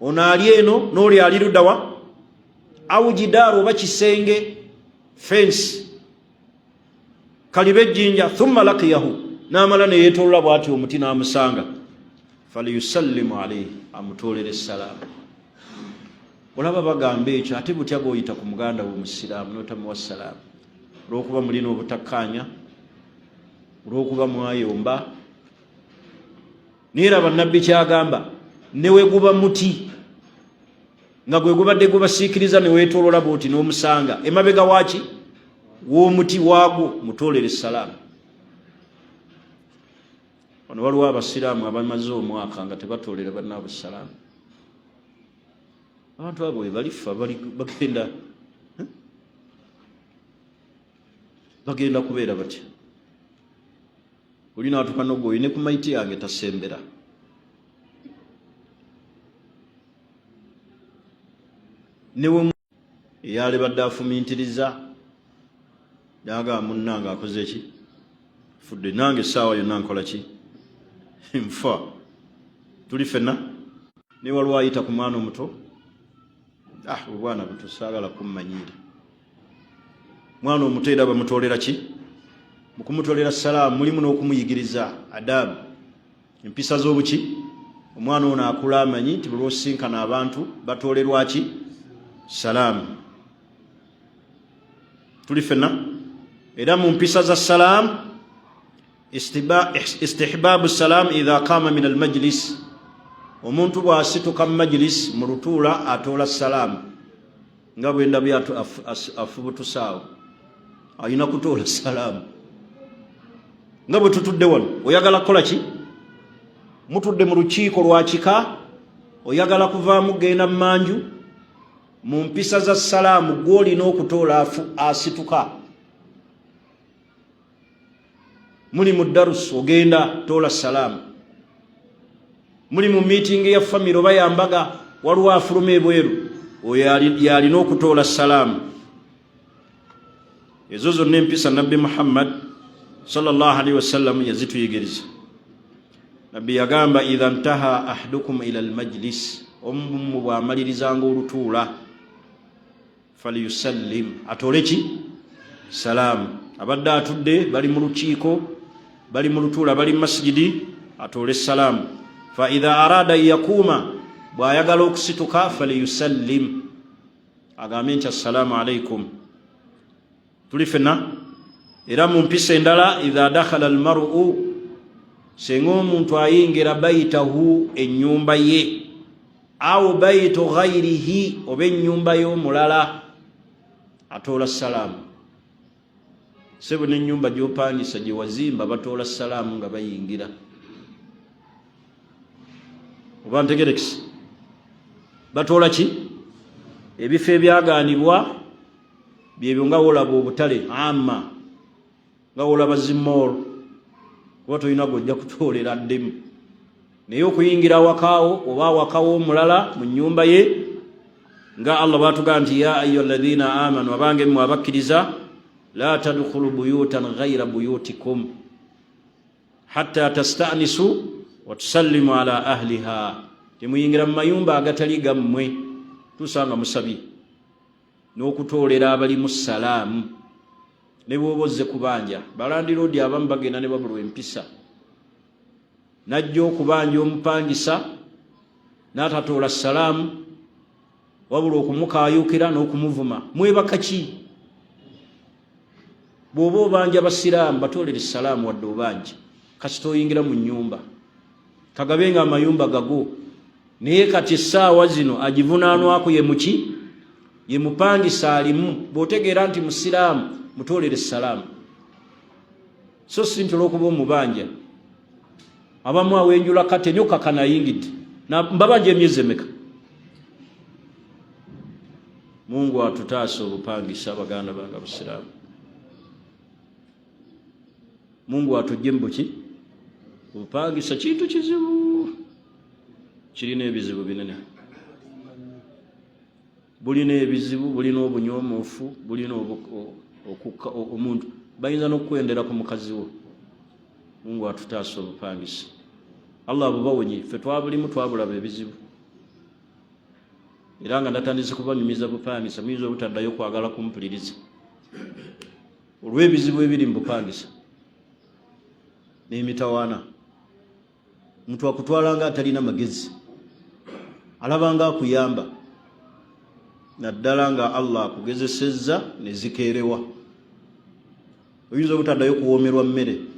ono ali eno n'oli ali luddawa, au jidaaru, oba kisenge, fensi, kaliba ejjinja, thumma laqiyahu, n'amala neyetolola bwati omuti n'amusanga, faliyusallimu alaihi, amutoolere essalaamu. Olaba bagamba ekyo, ate butya bwoyita ku muganda we omusiraamu notamuwa salaamu olwokuba mulina obutakkaanya, olwokuba mwayomba? Naye laba Nabbi kyagamba, neweguba muti nga gwe gubadde gubasiikiriza, newetolola bwoti n'omusanga emabega waki w'omuti waagwo, mutoolere salaamu. Wano waliwo abasiraamu abamaze omwaka nga tebatoolera bannaabwe salaamu. Abantu abo webalifa bagenda bagenda kubeera batya? Oli natuka nogwoyo ne ku maiti yange tasembera. Newe eyalibadde afumintiriza nagamba munnange akoze ki, fudde, nange essaawa yonna nkola ki, nfa, tuli fenna. Naye waliwo ayita ku mwana omuto, ah, obwana buto, saagala kummanyiira. Mwana omuto era bamutoolera ki? Mu kumutoolera salaamu mulimu n'okumuyigiriza adabu, empisa z'obuki. Omwana ono akula amanyi nti buli lwosinkana abantu batoolerwa ki? Salaamu. Tuli fenna. Era mu mpisa za salaamu, istihbaabu salaamu idha qaama min almajlis, omuntu bw'asituka mu majilis, mu lutuula, atoola salaamu. Nga bwe ndabye afubutusaawo, alina kutoola salaamu. Nga bwe tutudde wano, oyagala kukola ki? Mutudde mu lukiiko lwa kika, oyagala kuvaamu genda mu manju. Mu mpisa za salaamu gwolina okutoola asituka. Muli mu darusu, ogenda toola salaamu. Muli mu miitingi ya famire oba yambaga, waliwo afuluma ebweru, oyo yalina okutoola salaamu. Ezo zonna empisa Nabbi Muhammad sallallahu alaihi wasallam yazituyigiriza. Nabbi yagamba, idha ntaha ahadukum ila almajlis, omumu bwamalirizanga olutuula, faliyusallim, atoole ki? Salaamu. Abadde atudde, bali mu lukiiko, bali mu lutuula, bali mu masigidi, atoole salaamu. Fa idha arada an yakuuma, bw'ayagala okusituka, faliyusallim, agambe nti assalaamu alaikum. Tuli fenna. Era mu mpisa endala, idha dakhala almaru, senga omuntu ayingira, baitahu, ennyumba ye, au baitu ghairihi, oba ennyumba y'omulala, atoola salaamu. Sebo, n'ennyumba gy'opangisa, gye wazimba, batoola salaamu nga bayingira. Oba ntegerekisi? Batoola ki? Ebifo ebyagaanibwa byebyo nga wolaba obutale ama, nga wolaba zi mall, Kuba tolina gwojja kutoolera ddemu. Naye okuyingira awakaawo oba awakawo omulala mu nnyumba ye, nga Allah bwatugamba nti ya ayuha alladhina amanu, abange mmwe abakkiriza, la tadkhulu buyutan ghaira buyutikum hatta tastanisu watusallimu ala ahliha, temuyingira mu mayumba agatali gammwe tuusa nga musabye n'okutoolera abalimu salaamu. Ne bw'oba ozze kubanja, balandiroodi abamu bagenda ne babulwa empisa, n'ajja okubanja omupangisa n'atatoola salaamu, wabula okumukaayukira n'okumuvuma. Mwebaka ki? Bw'oba obanja basiraamu, batoolere salaamu wadde obanja, kasita oyingira mu nnyumba, kagabe nga amayumba gago. Naye kati essaawa zino agivunaanwako ye muki? Ye mupangisa alimu. Bw'otegeera nti musiraamu, mutoolere salaamu, so si nti olwokuba omubanja. Abamu awenjula kate nyo kakana ayingidde mbabanja emyezi emeka. Mungu atutaasa obupangisa. Baganda bange abasiraamu, Mungu atujje mubuki obupangisa. Kintu kizibu, kirina ebizibu binene, bulina ebizibu, bulina obunyoomofu, bulina omuntu bayinza n'okukwendera ku mukazi wo. Mungu atutaasa obupangisa. Allah abubawonye. Ffe twabulimu, twabulaba ebizibu, era nga natandise kubanyumiza bupangisa, muyinza obutaddayo kwagala kumpuliriza olw'ebizibu ebiri mu bupangisa n'emitawaana. Omuntu akutwala nga atalina magezi, alaba nga akuyamba, naddala nga Allah akugezesezza ne zikeerewa. Oyinza obutaddayo kuwoomerwa mmere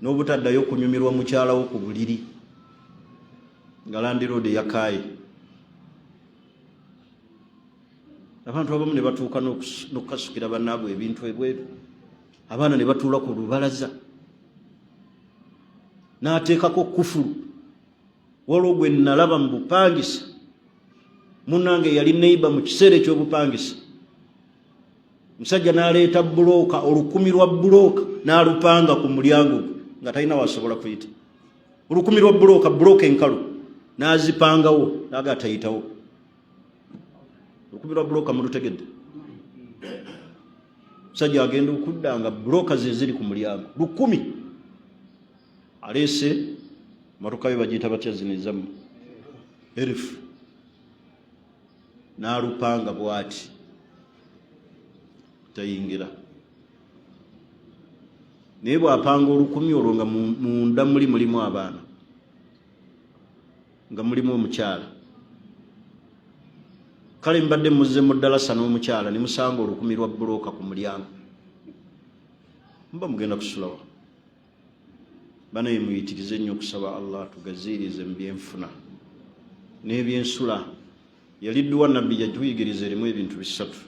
n'obutaddayo kunyumirwa mukyalawo ku buliri nga landiroodi yakaaye. Abantu abamu ne batuuka n'okukasukira bannaabwe ebintu ebweru, abaana ne batuula ku lubalaza n'ateekako kufulu. Waliwo gwe nalaba mu bupangisa, munnange yali neiba mu kiseera eky'obupangisa, musajja n'aleeta bulooka, 1000 lwa bulooka n'alupanga ku mulyango gwe nga talina wasobola kuyita. 1000 lwa bulooka, bulooka enkalu n'azipangawo, naga atayitawo. 1000 lwa bulooka mulutegedde? Musajja agenda okudda nga bulooka ze ziri ku mulyango 1000. Aleese motoka yo bagiyita batya zino ezammwe, erifu, n'alupanga bwati tayingira. Naye bw'apanga 1000 olwo nga munda muli mulimu abaana, nga mulimu omukyala. Kale mbadde muzze mu ddalasa n'omukyala ne musanga 1000 lwa bulooka ku mulyango, muba mugenda kusulawa. Banaye, muyitirize nnyo okusaba Allah tugaziirize mu byenfuna n'ebyensula. Yali dduwa Nabbi yatuyigiriza, erimu ebintu bisatu: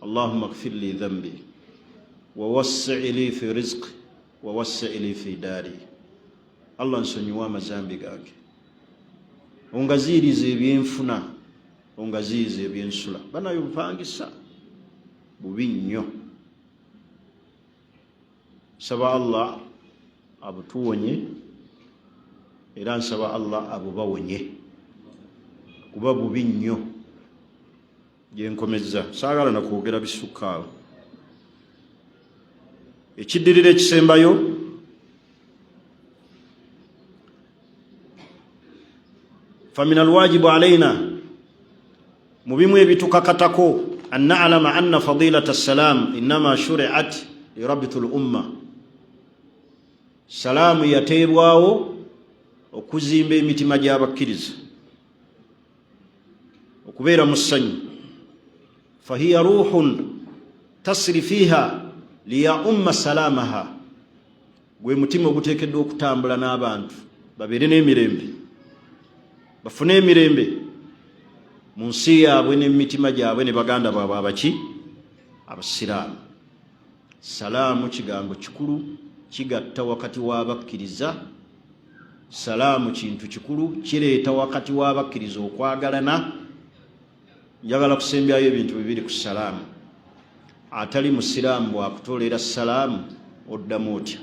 Allahumma gfir li dhambi wawassi li fi rizqi wawassi li fi daari. Allah, nsonyiwa amazambi gange, ongaziirize ebyenfuna, ongaziirize ebyensula. Banaye, obupangisa bubi nnyo. Nsaba Allah abutuwonye, era nsaba Allah abubawonye, kuba bubi nnyo. Gyenkomezza, saagala nakwogera bisukka awo. Ekiddirira ekisembayo, famin alwajibu alaina, mu bimu ebitukakatako, an nalama anna fadilata salam innama shuriat lirabitu l umma. Salaamu yateebwawo okuzimba emitima gy'abakkiriza okubeera mu ssanyu. Fahiya ruhun tasri fiha liyaumma salamaha, gwe mutima oguteekeddwa okutambula n'abantu babeere n'emirembe, bafune emirembe mu nsi yaabwe n'emitima gyabwe ne baganda baabwe abaki abasiraamu. Salaamu kigambo kikulu, kigatta wakati w'abakkiriza. Salaamu kintu kikulu, kireeta wakati w'abakkiriza okwagalana. Njagala kusembyayo ebintu bibiri ku salaamu. Atali musiraamu bw'akutoolera salaamu, oddamu otya?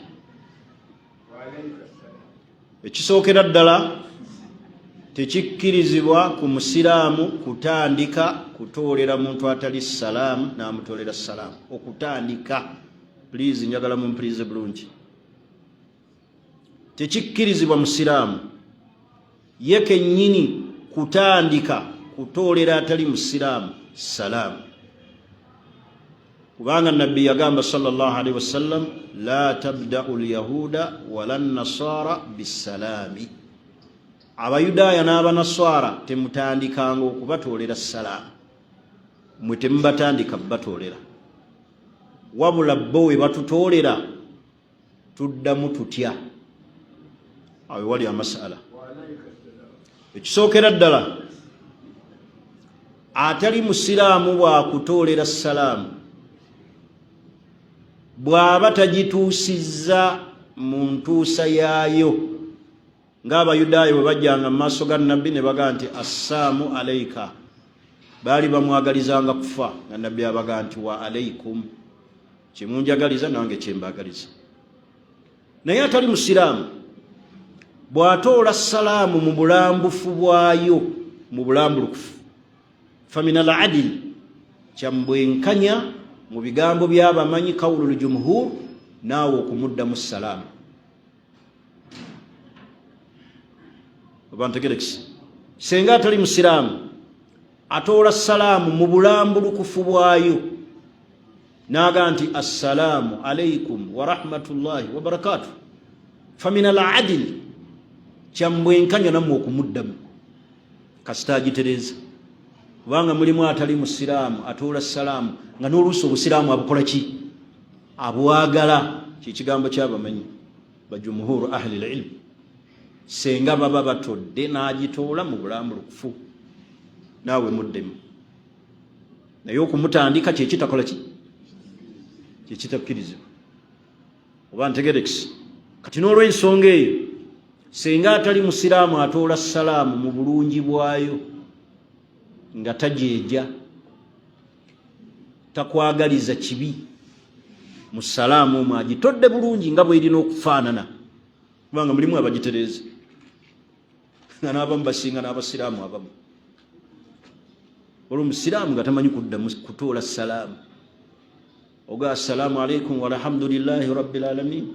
Ekisookera ddala, tekikkirizibwa ku musiraamu kutandika kutoolera muntu atali salaamu n'amutoolera salaamu. Okutandika, please, njagala mumpulirize bulungi. Tekikkirizibwa musiraamu ye kennyini kutandika kutoolera atali musiraamu salaamu, kubanga Nabbi yagamba sallallahu alaihi wasallam, la tabdau lyahuda wala nasara bisalaami. Abayudaaya n'abanaswara temutandikanga okubatoolera salaamu. Mwe temubatandika batoolera, wabula bo we batutoolera tuddamu tutya? Awo wali amasala. Ekisookera ddala, atali musiraamu bwakutoolera salaamu, bw'aba tagituusizza mu ntuusa yaayo, ng'Abayudaaya bwe bajjanga mu maaso ga Nabbi ne bagaa nti assaamu alaika, baali bamwagalizanga kufa, nga Nabbi abagaa nti wa alaikum, kyemunjagaliza nange kyembagaliza. Naye atali musiraamu bw'atoola salaamu mu bulambufu bwayo, mu bulambulukufu, famin al adil, kyambwenkanya mu bigambo by'abamanyi, kawulu ljumhur, naawe okumuddamu salaamu. Oba ntegerekisi, senga atali musiraamu atoola salaamu mu bulambulukufu bwayo n'aga nti assalaamu alaikum warahmatullahi wabarakatu, famin al adil, kyambwenkanya nammwe okumuddamu kasita agitereeza, kubanga mulimu atali musiraamu atoola salaamu nga n'oluusi obusiraamu abukola ki? Abwagala. Kyekigambo kyabamanyi bajumhuru ahli lilm, senga baba batodde n'agitoola mu bulambulukufu, naawe muddemu. Naye okumutandika kyekitakola ki? Kyekitakkirizibwa. Oba ntegerekisi? Kati n'olwensonga eyo, senga atali musiraamu atoola salaamu mu bulungi bwayo nga tajeeja, takwagaliza kibi, mu salaamu omwo agitodde bulungi nga bwerina okufaanana, kubanga mulimu abagitereeza nga n'abamu basinga n'abasiraamu abamu. Olwo omusiraamu nga tamanyi kuddamu kutoola salaamu, oga assalaamu alaikum walhamdulillahi rabbil alamin.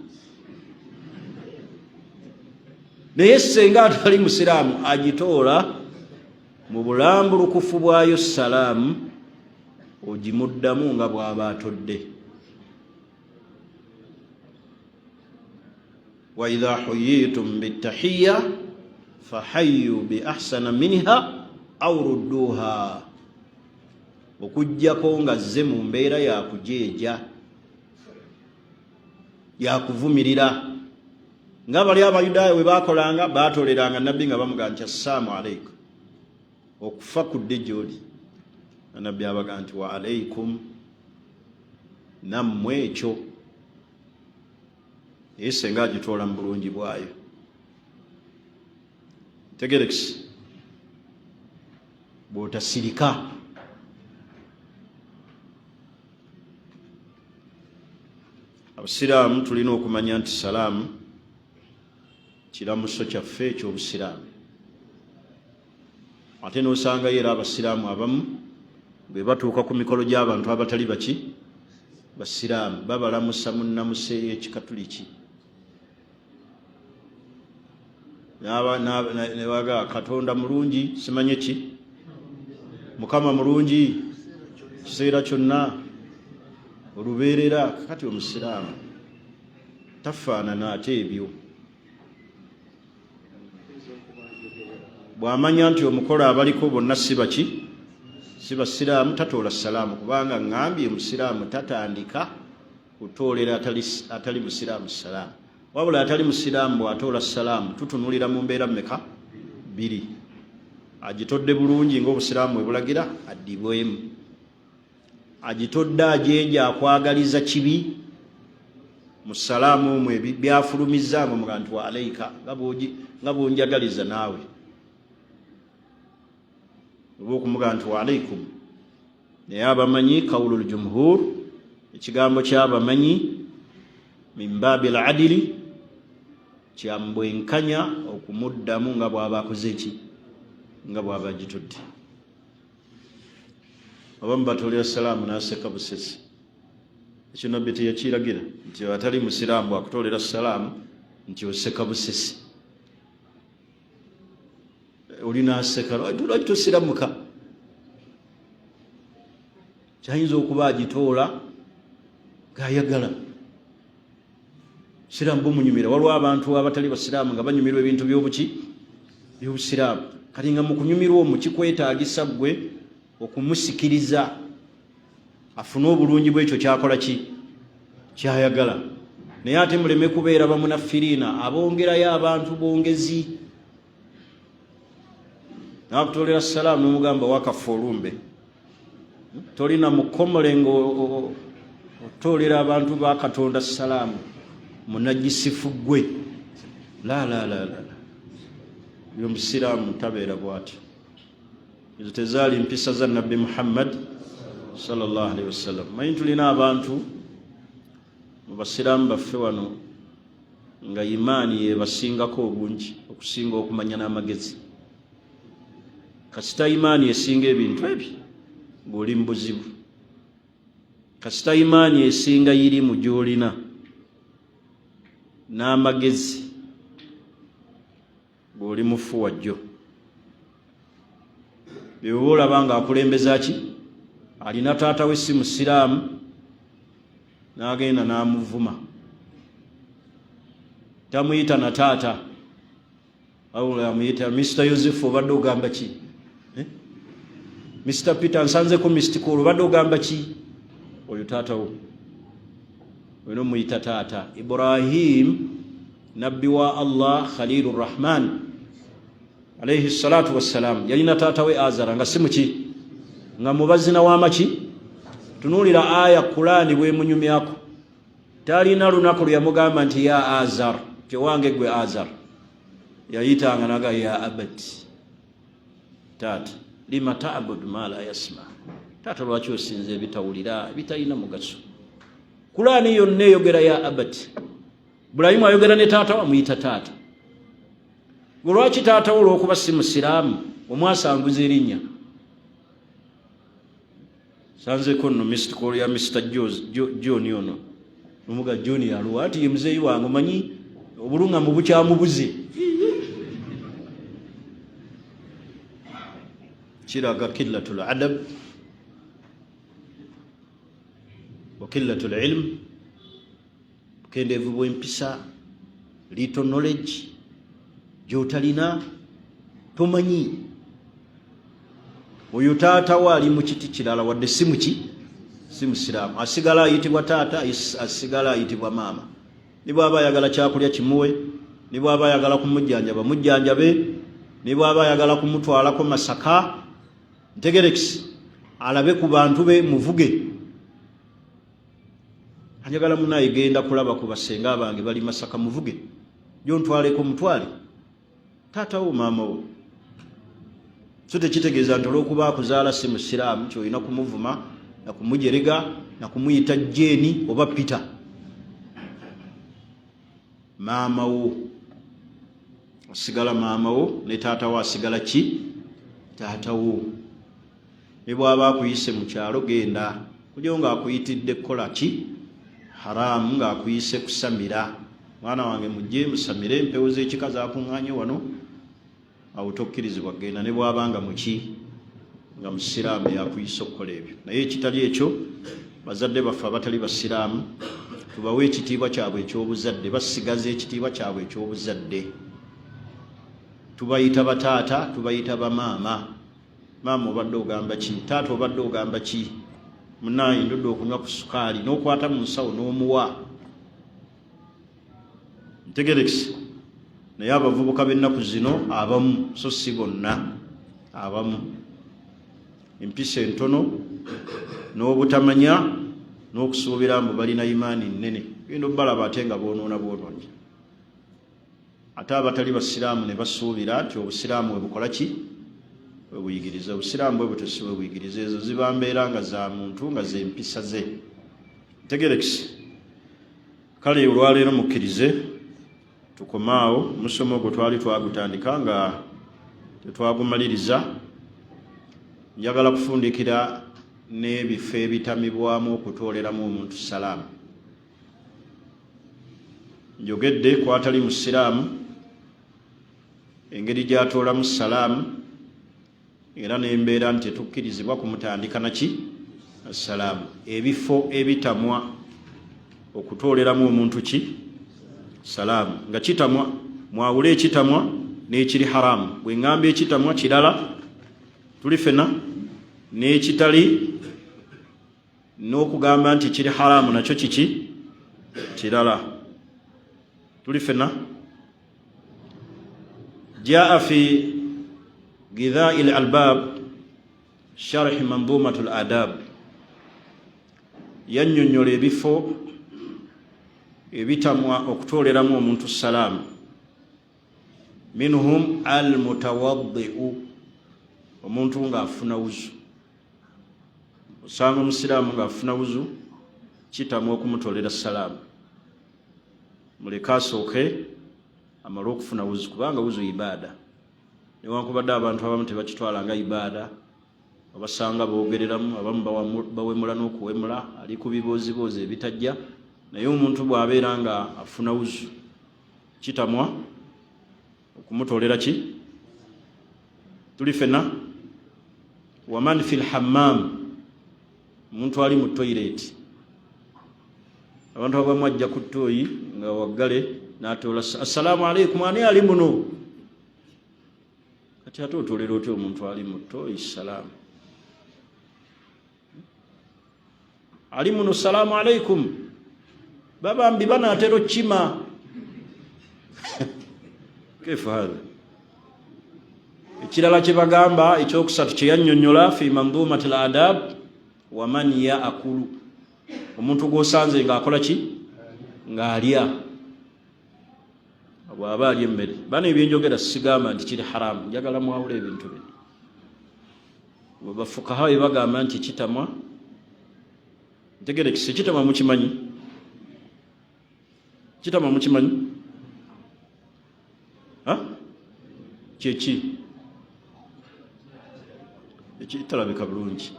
Naye senga atali musiraamu agitoola mu bulambulukufu bwayo salaamu, ogimuddamu nga bw'aba atodde. Wa idha huyitum bitahiya fahayu bi ahsana minha au rudduha, okujjako nga zze mu mbeera yakujeeja, yakuvumirira, nga bali Abayudaaya bwe bakolanga, batoleranga Nabbi nga bamugaa nti assalaamu alaikum, okufa kudde gyoli, Nabbi abaga nti wa alaikum, nammwe ekyo. Naye senga agitoola mu bulungi bwayo, tegerekisi bw'otasirika. Abasiraamu tulina okumanya nti salaamu kiramuso kyaffe eky'obusiraamu. Ate n'osangayo era abasiraamu abamu bwe batuuka ku mikolo gy'abantu abatali baki basiraamu, babalamusa mu nnamusa ey'ekikatuliki, nebaga Katonda mulungi, simanye ki, Mukama mulungi kiseera kyonna olubeerera. Kati omusiraamu tafaanana ate ebyo. Bw'amanya nti omukolo abaliko bonna si baki, si basiraamu, tatoola salaamu, kubanga ŋŋambye omusiraamu tatandika kutoolera atali musiraamu salaamu. Wabula atali musiraamu bw'atoola salaamu, tutunulira mu mbeera mmeka? Bbiri. Agitodde bulungi ng'obusiraamu bwe bulagira, addibwemu. Agitodde ajeeja, akwagaliza kibi, mu salaamu omwo byafulumizza nga omuga nti wa alaika, nga bwonjagaliza naawe, oba okumuga nti wa alaikum. Naye abamanyi, kawulu ljumhur, ekigambo kyabamanyi, min baabi ladili. Kya bwenkanya okumuddamu nga bw'aba akoze ki, nga bw'aba agitudde. Abamu batuulira salaamu n'aseka busesi. Ekyo Nabbi teyakiragira nti atali musiraamu bw'akutoolera salaamu nti oseka busesi, oli n'aseka, lwaki tosiramuka? Kyayinza okuba agitoola ng'ayagala siraamu bumunyumira. Waliwo abantu abatali basiraamu nga banyumirwa ebintu byobuki, byobusiraamu. Kati nga mu kunyumirwa omwo kikwetaagisa ggwe okumusikiriza afune obulungi bwekyo kyakola ki, kyayagala. Naye ate muleme kubeera bamunafiriina abongerayo abantu bongezi. Nakutoolera salaamu nomugamba wakafa olumbe, tolina mukomole nga otoolera abantu ba Katonda salaamu, munagisifu gwe. La la la la, oyo omusiraamu tabeera bwatyo. Ezo tezaali mpisa za Nabbi Muhammad sallallahu alaihi wasallam. Manyi tulina abantu mu basiraamu baffe wano nga imaani yebasingako obungi okusinga okumanya n'amagezi. Kasita imaani esinga ebintu ebyo, ng'oli mu buzibu. Kasita imaani esinga irimu gy'olina n'amagezi, ng'oli mufu wajjo. Byoba olaba ng'akulembeza ki, alina taata we si musiraamu, n'agenda n'amuvuma, tamuyita na taata, wabula amuyita Mr Yosefu, obadde ogamba ki? Eh? Mr Peter, nsanzeko missed call, obadde ogamba ki? Oyo taata wo olina omuyita taata. Ibrahim, nabbi wa Allah, Khalilu Rahman alaihi salatu wassalam, yalina taata we Azara nga si muki, nga mubazina w'amaki. Tunuulira aya Kulaani bwemunyumyako. Talina lunaku lwe yamugamba nti ya Azar, tewange gwe Azar. Yayitanga naga ya abati, taata, lima tabudu ma la yasma, taata lwaki osinza ebitawulira, ebitalina mugaso? Kulaani yonna eyogera ya abati. Bulayimu ayogera ne taata, wamuyita taata. Lwaki taata wo olwokuba si musiraamu omwasanguza erinnya? Sanzeko nno missed call ya Mr John ono, nomuga John yaluwa ati ye muzeeyi wange, omanyi obulungamu bukyamubuze. Kiraga killatul adab wa killatul ilm, bukendeevu bw'empisa, little knowledge gy'otalina, tomanyi. Oyo taata we ali mu kiti kirala, wadde si muki, si musiraamu, asigala ayitibwa taata, asigala ayitibwa maama. Ne bw'aba ayagala kyakulya kimuwe, ne bw'aba ayagala kumujjanjaba mujjanjabe, ne bw'aba ayagala kumutwalako Masaka ntegerekisi alabe ku bantu be, muvuge. Anjagala munaye genda kulaba ku basenga bange bali Masaka, muvuge gyontwaleko, mutwale taata wo, maama wo. So tekitegeeza nti olwokuba akuzaala si musiraamu kyolina kumuvuma nakumujerega nakumuyita Jeeni oba Peter. Maama wo asigala maama wo, ne taata wo asigala ki, taata wo. Ne bw'aba akuyise mu kyalo, genda kujo ng'akuyitidde kukola ki, haramu, ng'akuyise kusamira. Mwana wange mujje musamire, empewo z'ekika zakuŋŋaanye wano. Awo tokkirizibwa kugenda ne bw'aba nga muki, nga musiraamu yakuyise okukola ebyo. Naye ekitali ekyo, bazadde baffe abatali basiraamu tubawe ekitiibwa kyabwe eky'obuzadde, basigaza ekitiibwa kyabwe eky'obuzadde. Tubayita bataata, tubayita bamaama. Maama obadde ogamba ki? Taata obadde ogamba ki? Munaye ndudde okunywa ku sukaali, n'okwata mu nsawo n'omuwa. Ntegerekisi. Naye abavubuka b'ennaku zino abamu, so si bonna, abamu empisa entono n'obutamanya n'okusuubira mbu balina imaani nnene, genda obalaba ate nga boonoona bwonoonyi. Ate abatali basiraamu ne basuubira nti obusiraamu bwe bukola ki, bwe buyigiriza. Obusiraamu bwe butyo si bwe buyigiriza. Ezo ziba mbeera nga za muntu, nga z'empisa ze. Ntegerekisi. Kale olwaleero mukkirize Tukomaawo omusomo ogwo twali twagutandika nga tetwagumaliriza. Njagala kufundikira n'ebifo ebitamibwamu okutooleramu omuntu salaamu. Njogedde kwatali musiraamu engeri gy'atoolamu salaamu, era n'embeera nti tetukkirizibwa kumutandika naki assalaamu. Ebifo ebitamwa okutooleramu omuntu ki salaamu nga kitamwa, mwawule ekitamwa n'ekiri haramu. Bwe ŋŋamba ekitamwa kirala, tuli fena n'ekitali, n'okugamba nti kiri haramu nakyo kiki kirala, tuli fena. Jaa fi gidhai l albab sharhi manzumatu l adab, yannyonnyola ebifo ebitamwa okutooleramu omuntu salaamu. Minhum al mutawaddiu, omuntu ng'afuna wuzu. Osanga omusiraamu ng'afuna wuzu, kitamwa okumutoolera salaamu. Muleke asooke amale okufuna wuzu, kubanga wuzu ibaada. Newankubadde abantu abamu tebakitwala nga ibaada, obasanga boogereramu, abamu bawemula n'okuwemula, ali ku bibooziboozi ebitajja. Naye omuntu bw'abeera nga afuna wuzu, kitamwa okumutoolera ki. Tuli fenna. Waman fi lhammam, omuntu ali mu toyireti. Abantu abamu ajja ku ttooyi nga waggale n'atoola assalaamu aleikum, ani ali muno? Kati ate otoolera otya omuntu ali mu ttooyi salaamu? Ali muno, salaamu aleikum, babambi banaatera okukima. Kefu hatha. Ekirala kye bagamba ekyokusatu kye yannyonnyola fi mandhumati l adab, waman yaakulu, omuntu gw'osanze ng'akola ki, ng'alya. Bw'aba alya emmere, bana ebyenjogera sigamba nti kiri haramu, njagala mwawula ebintu bino. Bafukaha bye bagamba nti kitamwa, ntegerekise kitamwa, mukimanyi kitamwa, mukimanyi kyeki ekitalabika bulungi,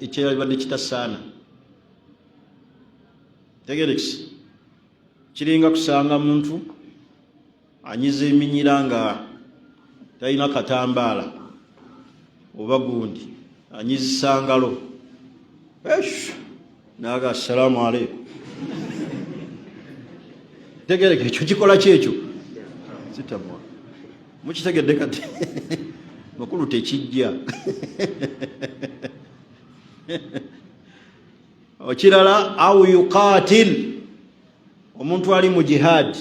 ekyalibadde kitasaana. Tegerekise kiringa kusanga muntu anyiza eminyira nga talina katambaala, oba gundi anyizisa ngalo naga assalamu aleikum. Tegereke ekyo kikola kyekyo kitamwa, mukitegedde? Kati makulu tekijja. Ekirala, au yuqatil, omuntu ali mu jihad,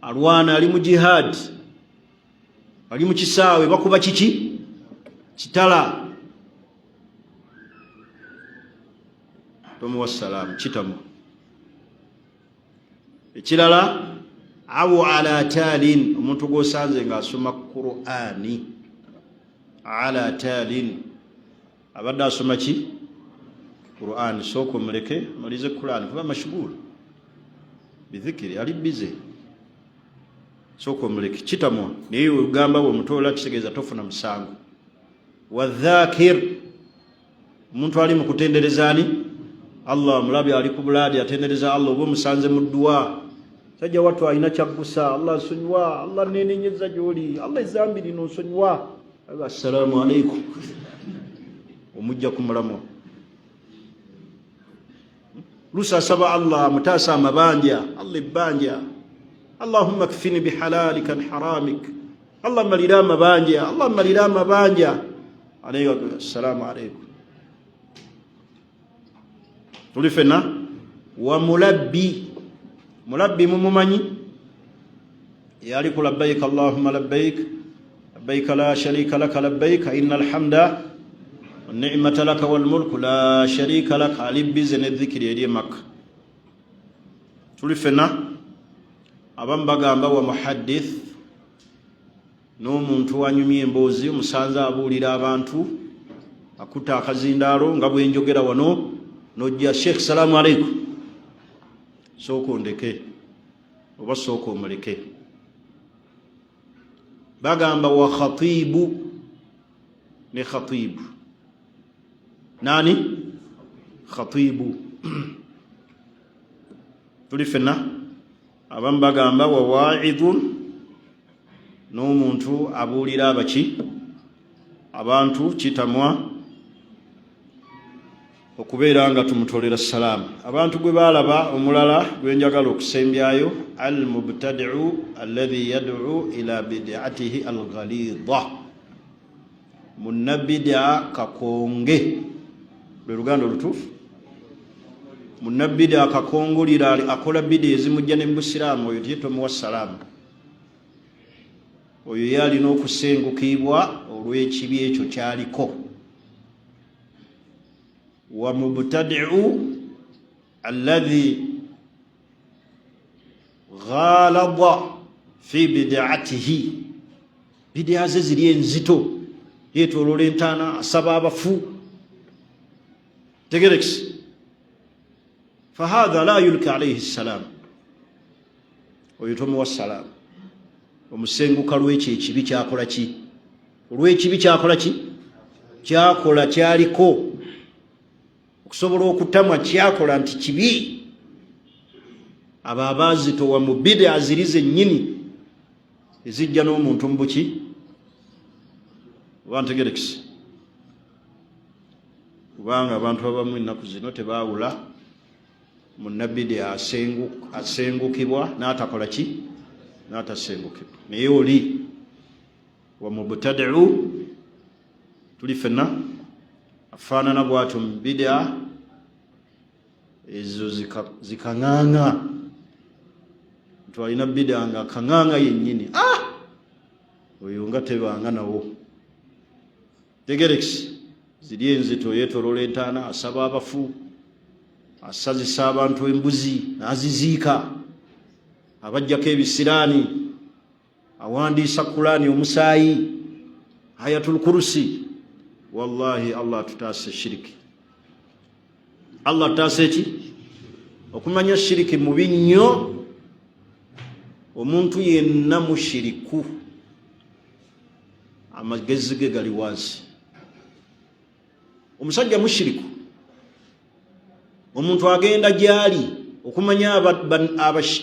alwana, ali mu jihad, ali mu kisaawe bakuba kiki kitala, tomuwa salaamu, kitamu. Ekirala, au ala talin, omuntu gwosanze ng'asoma Qur'ani, ala talin, abadde asoma ki Qur'ani, sooka omuleke amalize Qur'ani, kuba mashgul bidhikiri, ali bize, sooka omuleke, kitamwa. Naye ogamba bwomutoola kitegeeza tofuna musango. Wadhakir, omuntu ali mu kutendereza ani Allah, omulabi ali ku bulaadi atendereza Allah, oba omusanze mu dduwa, sajja wattu alina kyaggusa, Allah nsonyiwa, Allah nenenyeza gyoli, Allah ezambi lino nsonyiwa, assalaamu aleikum, omujja ku mulamwa. Lusa asaba Allah amutaasa amabanja, Allah ebbanja, allahumma kfini bihalalika an haramik, Allah malira amabanja, Allah malira amabanja, assalaamu aleikum. Tuli fenna. Wa mulabbi, mulabbi mumumanyi, yali ku labbaik allahumma labbaik, labbaik la sharika laka labbaik, inna alhamda nicmata laka walmulku la sharika laka, ali bize nedhikiri eri emakka. Tuli fenna. Abamu bagamba wa muhaddith, n'omuntu anyumya emboozi, omusanze abuulira abantu, akutta akazindaalo nga bwenjogera wano, nojja, sheikh salaamu aleikum, sooka ondeke. Oba sooka omuleke. Bagamba wa khatibu ne khatibu nani khatibu tuli fenna. Abamu bagamba wa waidhun, n'omuntu abuulira abaki abantu kitamwa okubeera nga tumutolera salaamu. Abantu gwe baalaba omulala gwe njagala okusembyayo, al mubtadiu alladhi yad'u ila bid'atihi alghalidha, munnabidia kakonge, lwe luganda olutuufu. Munnabidia akakongolira, akola bidi ezimujja ne mubusiraamu, oyo tiye tomuwa salaamu. Oyo ye alina okusengukibwa olw'ekibi ekyo kyaliko. Wa mubtadiu alladhi ghalada fi bid'atihi, bid'a ze ziri enzito, yetolola entaana, asaba abafu, tegerekisi, fahadha la yulka alaihi ssalam, oyo tomuwa salaamu, omusenguka lwekyo ekibi kyakola ki, olw'ekibi kyakola ki, kyakola kyaliko okusobola okutamwa kyakola nti kibi. Abo abaazitowa mu bida ziri zennyini ezijja n'omuntu mu buki oba ntegerekisi, kubanga abantu abamu ennaku zino tebaawula munnabidi asengukibwa n'atakola ki, n'atasengukibwa. Naye oli wa mubtadiu tuli fenna afaanana bwatyo mu bidaa ezo zikaŋaŋa, nti alina bidaa nga kaŋaŋa yennyini, ah! Oyo nga tebanga nawo tegerekisi ziri enzito, yeetolola entaana, asaba abafu, asazisa abantu embuzi n'aziziika, abajjako ebisiraani, awandiisa Kulaani omusaayi, Ayatul Kurusi. Wallahi, Allah atutaase shiriki. Allah atutaase ki? Okumanya shiriki mubi nnyo. Omuntu yenna mushiriku amagezi ge gali wansi. Omusajja mushiriku, omuntu agenda gyali okumanya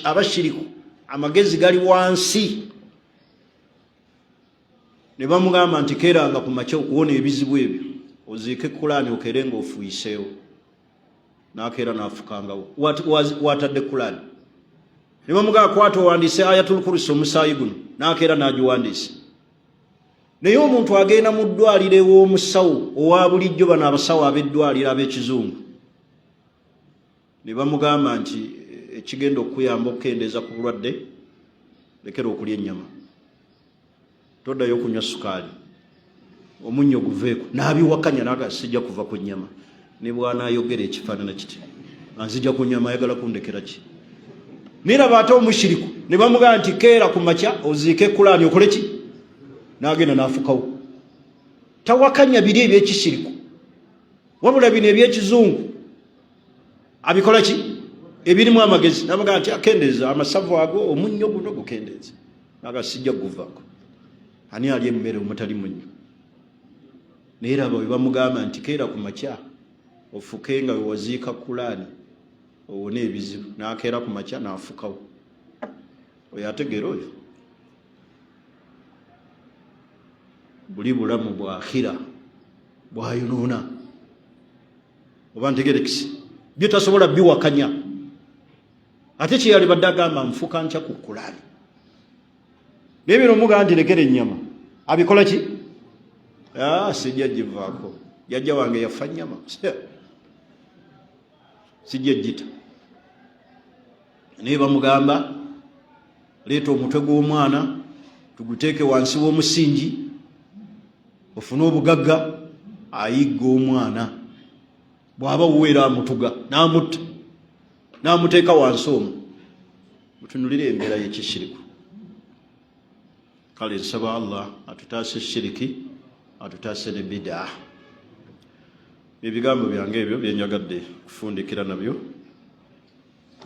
abashiriku amagezi gali wansi, ne bamugamba nti keeranga ku makya okuwona ebizibu ebyo, oziike Kulaani, okeere nga ofuyiseewo. N'akeera n'afukangawo watadde Kulaani. Ne bamugamba kwata owandiise Ayatul Kurusi omusaayi guno, n'akeera n'agiwandiise. Naye omuntu agenda mu ddwaliro ew'omusawo owa bulijjo, bano abasawo ab'eddwaliro ab'ekizungu, ne bamugamba nti ekigenda okukuyamba okukendeeza ku bulwadde, lekera okulya ennyama, toddayo okunywa sukaali, omunnyo guveeko. N'abiwakanya naga sijja kuva ku nnyama, ne bw'anaayogera ekifaanana kiti, anzija ku nnyama, ayagala kundekera ki? Naye laba ate omushiriku, ne bamugamba nti keera ku makya oziike Kulaani, okole ki, n'agenda n'afukawo. Tawakanya biri ebyekishiriku, wabula bino ebyekizungu abikola ki, ebirimu amagezi. Namugamba nti akendeeza amasavu ago, omunnyo guno gukendeeza, naga sijja kuguvaako. Ani ali emmere omutali munnyo? Naye laba bwe bamugamba nti keera ku makya ofuke nga wewaziika Kulaani owone ebizibu, n'akeera ku makya n'afukawo. Oyo ategeera oyo buli bulamu bwa akhira bwayonoona. Oba ntegerekisi, byo tasobola biwakanya. Ate kyeyalibadde agamba nfuka nkya ku Kulaani, naye bino omugamba nti lekera ennyama, abikola ki? Ah, sijja givaako, jajja wange yafa nnyama, sijja gita. Naye bamugamba leeta omutwe gw'omwana tuguteeke wansi w'omusingi ofune obugagga, ayigga omwana, bw'aba wuweera amutuga n'amutta n'amuteeka wansi omwo. Mutunulire embeera y'ekishiriku. Kale nsaba Allah atutaase shiriki, atutaase ne bidaa. Ebigambo byange ebyo byenjagadde kufundikira nabyo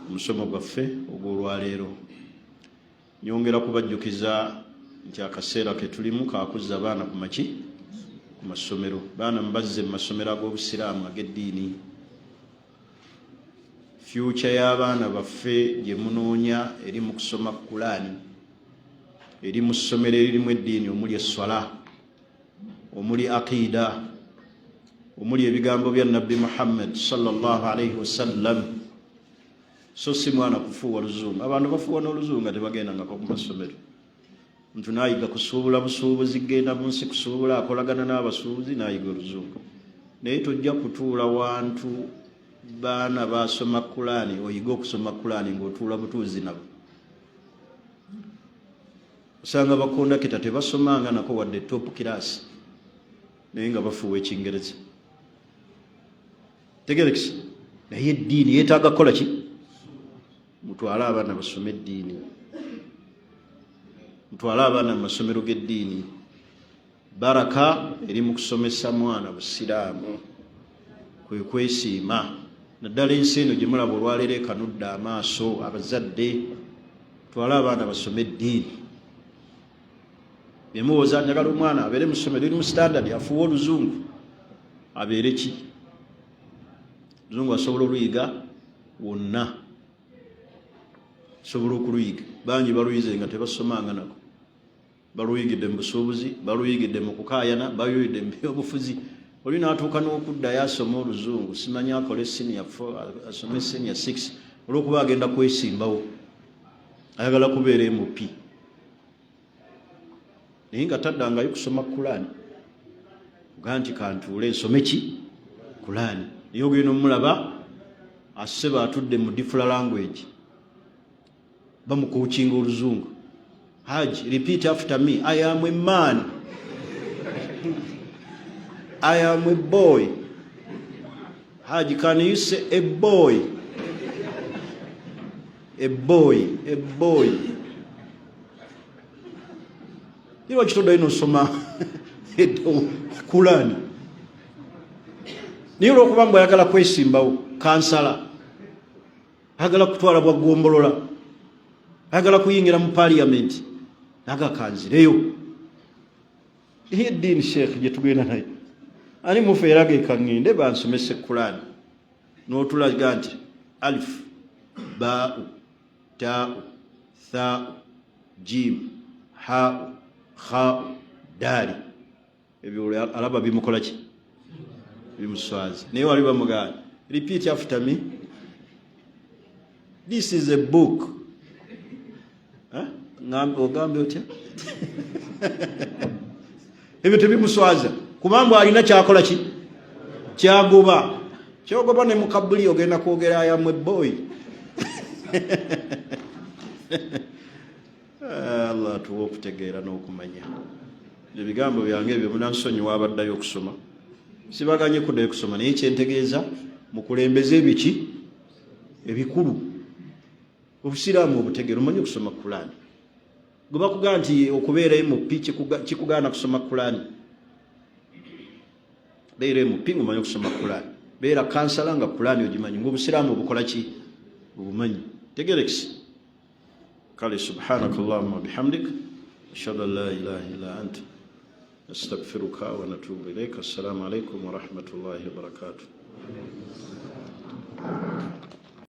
omusomo gwaffe ogw'olwaleero. Nyongera kubajjukiza nti akaseera ke tulimu kakuzza baana ku maki ku masomero. Baana mubazze mu masomero ag'obusiraamu ag'eddiini. Fyuca y'abaana baffe gye munoonya eri mu kusoma Kulaani, eri mu ssomero eririmu eddiini, omuli esswala, omuli aqiida, omuli ebigambo bya Nabbi Muhammad sallallahu alaihi wasallam, so si mwana kufuuwa luzungu. Abantu bafuuwa n'oluzungu nga tebagendangako ku masomero. Muntu n'ayiga kusuubula busuubuzi, genda mu nsi kusuubula, akolagana n'abasuubuzi, n'ayiga oluzungu. Naye tojja kutuula wantu baana basoma Kulaani oyige okusoma Kulaani ng'otuula butuuzi nabo. Osanga bakondakita tebasomanga nako wadde top class, naye nga bafuuwa Ekingereza. Tegerekisa, naye eddiini yeetaaga kukola ki? Mutwale abaana basome eddiini, mutwale abaana mu masomero g'eddiini. Baraka eri mu kusomesa mwana busiraamu, kwe kwesiima, naddala ensi eno gye mulaba olwaleero ekanudde amaaso. Abazadde, twale abaana basome eddiini. Emuwoza njagala omwana abeere mu ssomero eri mu standard, afuuwe oluzungu, abeere ki? Oluzungu asobola oluyiga wonna, asobola okuluyiga. Bangi baluyize nga tebasomanga nako, baluyigidde mu busuubuzi, baluyigidde mu kukaayana, baluyigidde mu byobufuzi. Oli n'atuuka n'okuddayo asome oluzungu, simanyi akole senior 4, asome senior 6, olw'okuba agenda kwesimbawo, ayagala kubeera MP, naye nga taddangayo kusoma Kulaani ogaa nti kantuule nsome ki Kulaani. Naye ogenda omulaba aseba atudde mu different language, bamukuukinga oluzungu. "Haji, repeat after me. I am a man, I am a boy. Haji, can you say a boy, a boy, a boy?" Lwaki toddayo nosoma Kulaani? Naye olwokuba mbu ayagala kwesimbawo kansala, ayagala kutwala bwa gombolola, ayagala kuyingira mu parliament, aga kanzireyo. Eddiini, sheekh, gye tugenda nayo, ani mufe era gekaŋŋende bansomese Kulaani n'otulaga nti alif, baau, taau, thaau, jim, haau, khau, daali, ebyo alaba bimukola ki? Bimuswaza. Naye wali bamugaana, "Repeat after me. This is a book." Ogambe otya? Ebyo tebimuswaza, kubanga alina kyakola ki kyagoba, kyogoba ne mukabuli ogenda kwogera "I am a boy". Allah atuwa okutegeera n'okumanya. Ebigambo byange ebyo munansonyiwa abaddayo okusoma, sibaganye kuddayo kusoma, naye kyentegeeza mukulembeze ebiki ebikulu. Obusiraamu obutegeera, omanyi okusoma Kulaani. Gwe bakugaa nti okubeera MP kikugaana kusoma Kulaani, beera MP nga omanyi okusoma Kulaani, beera kansala nga Kulaani ogimanyi, nga obusiraamu obukola ki? Obumanyi. Tegerekisi. Kale, subhanaka allahuma bihamdik, ashhadu an la ilaha illa anta, astagfiruka wa natubu ilaik. Assalamu alaikum warahmatullahi wabarakatuh.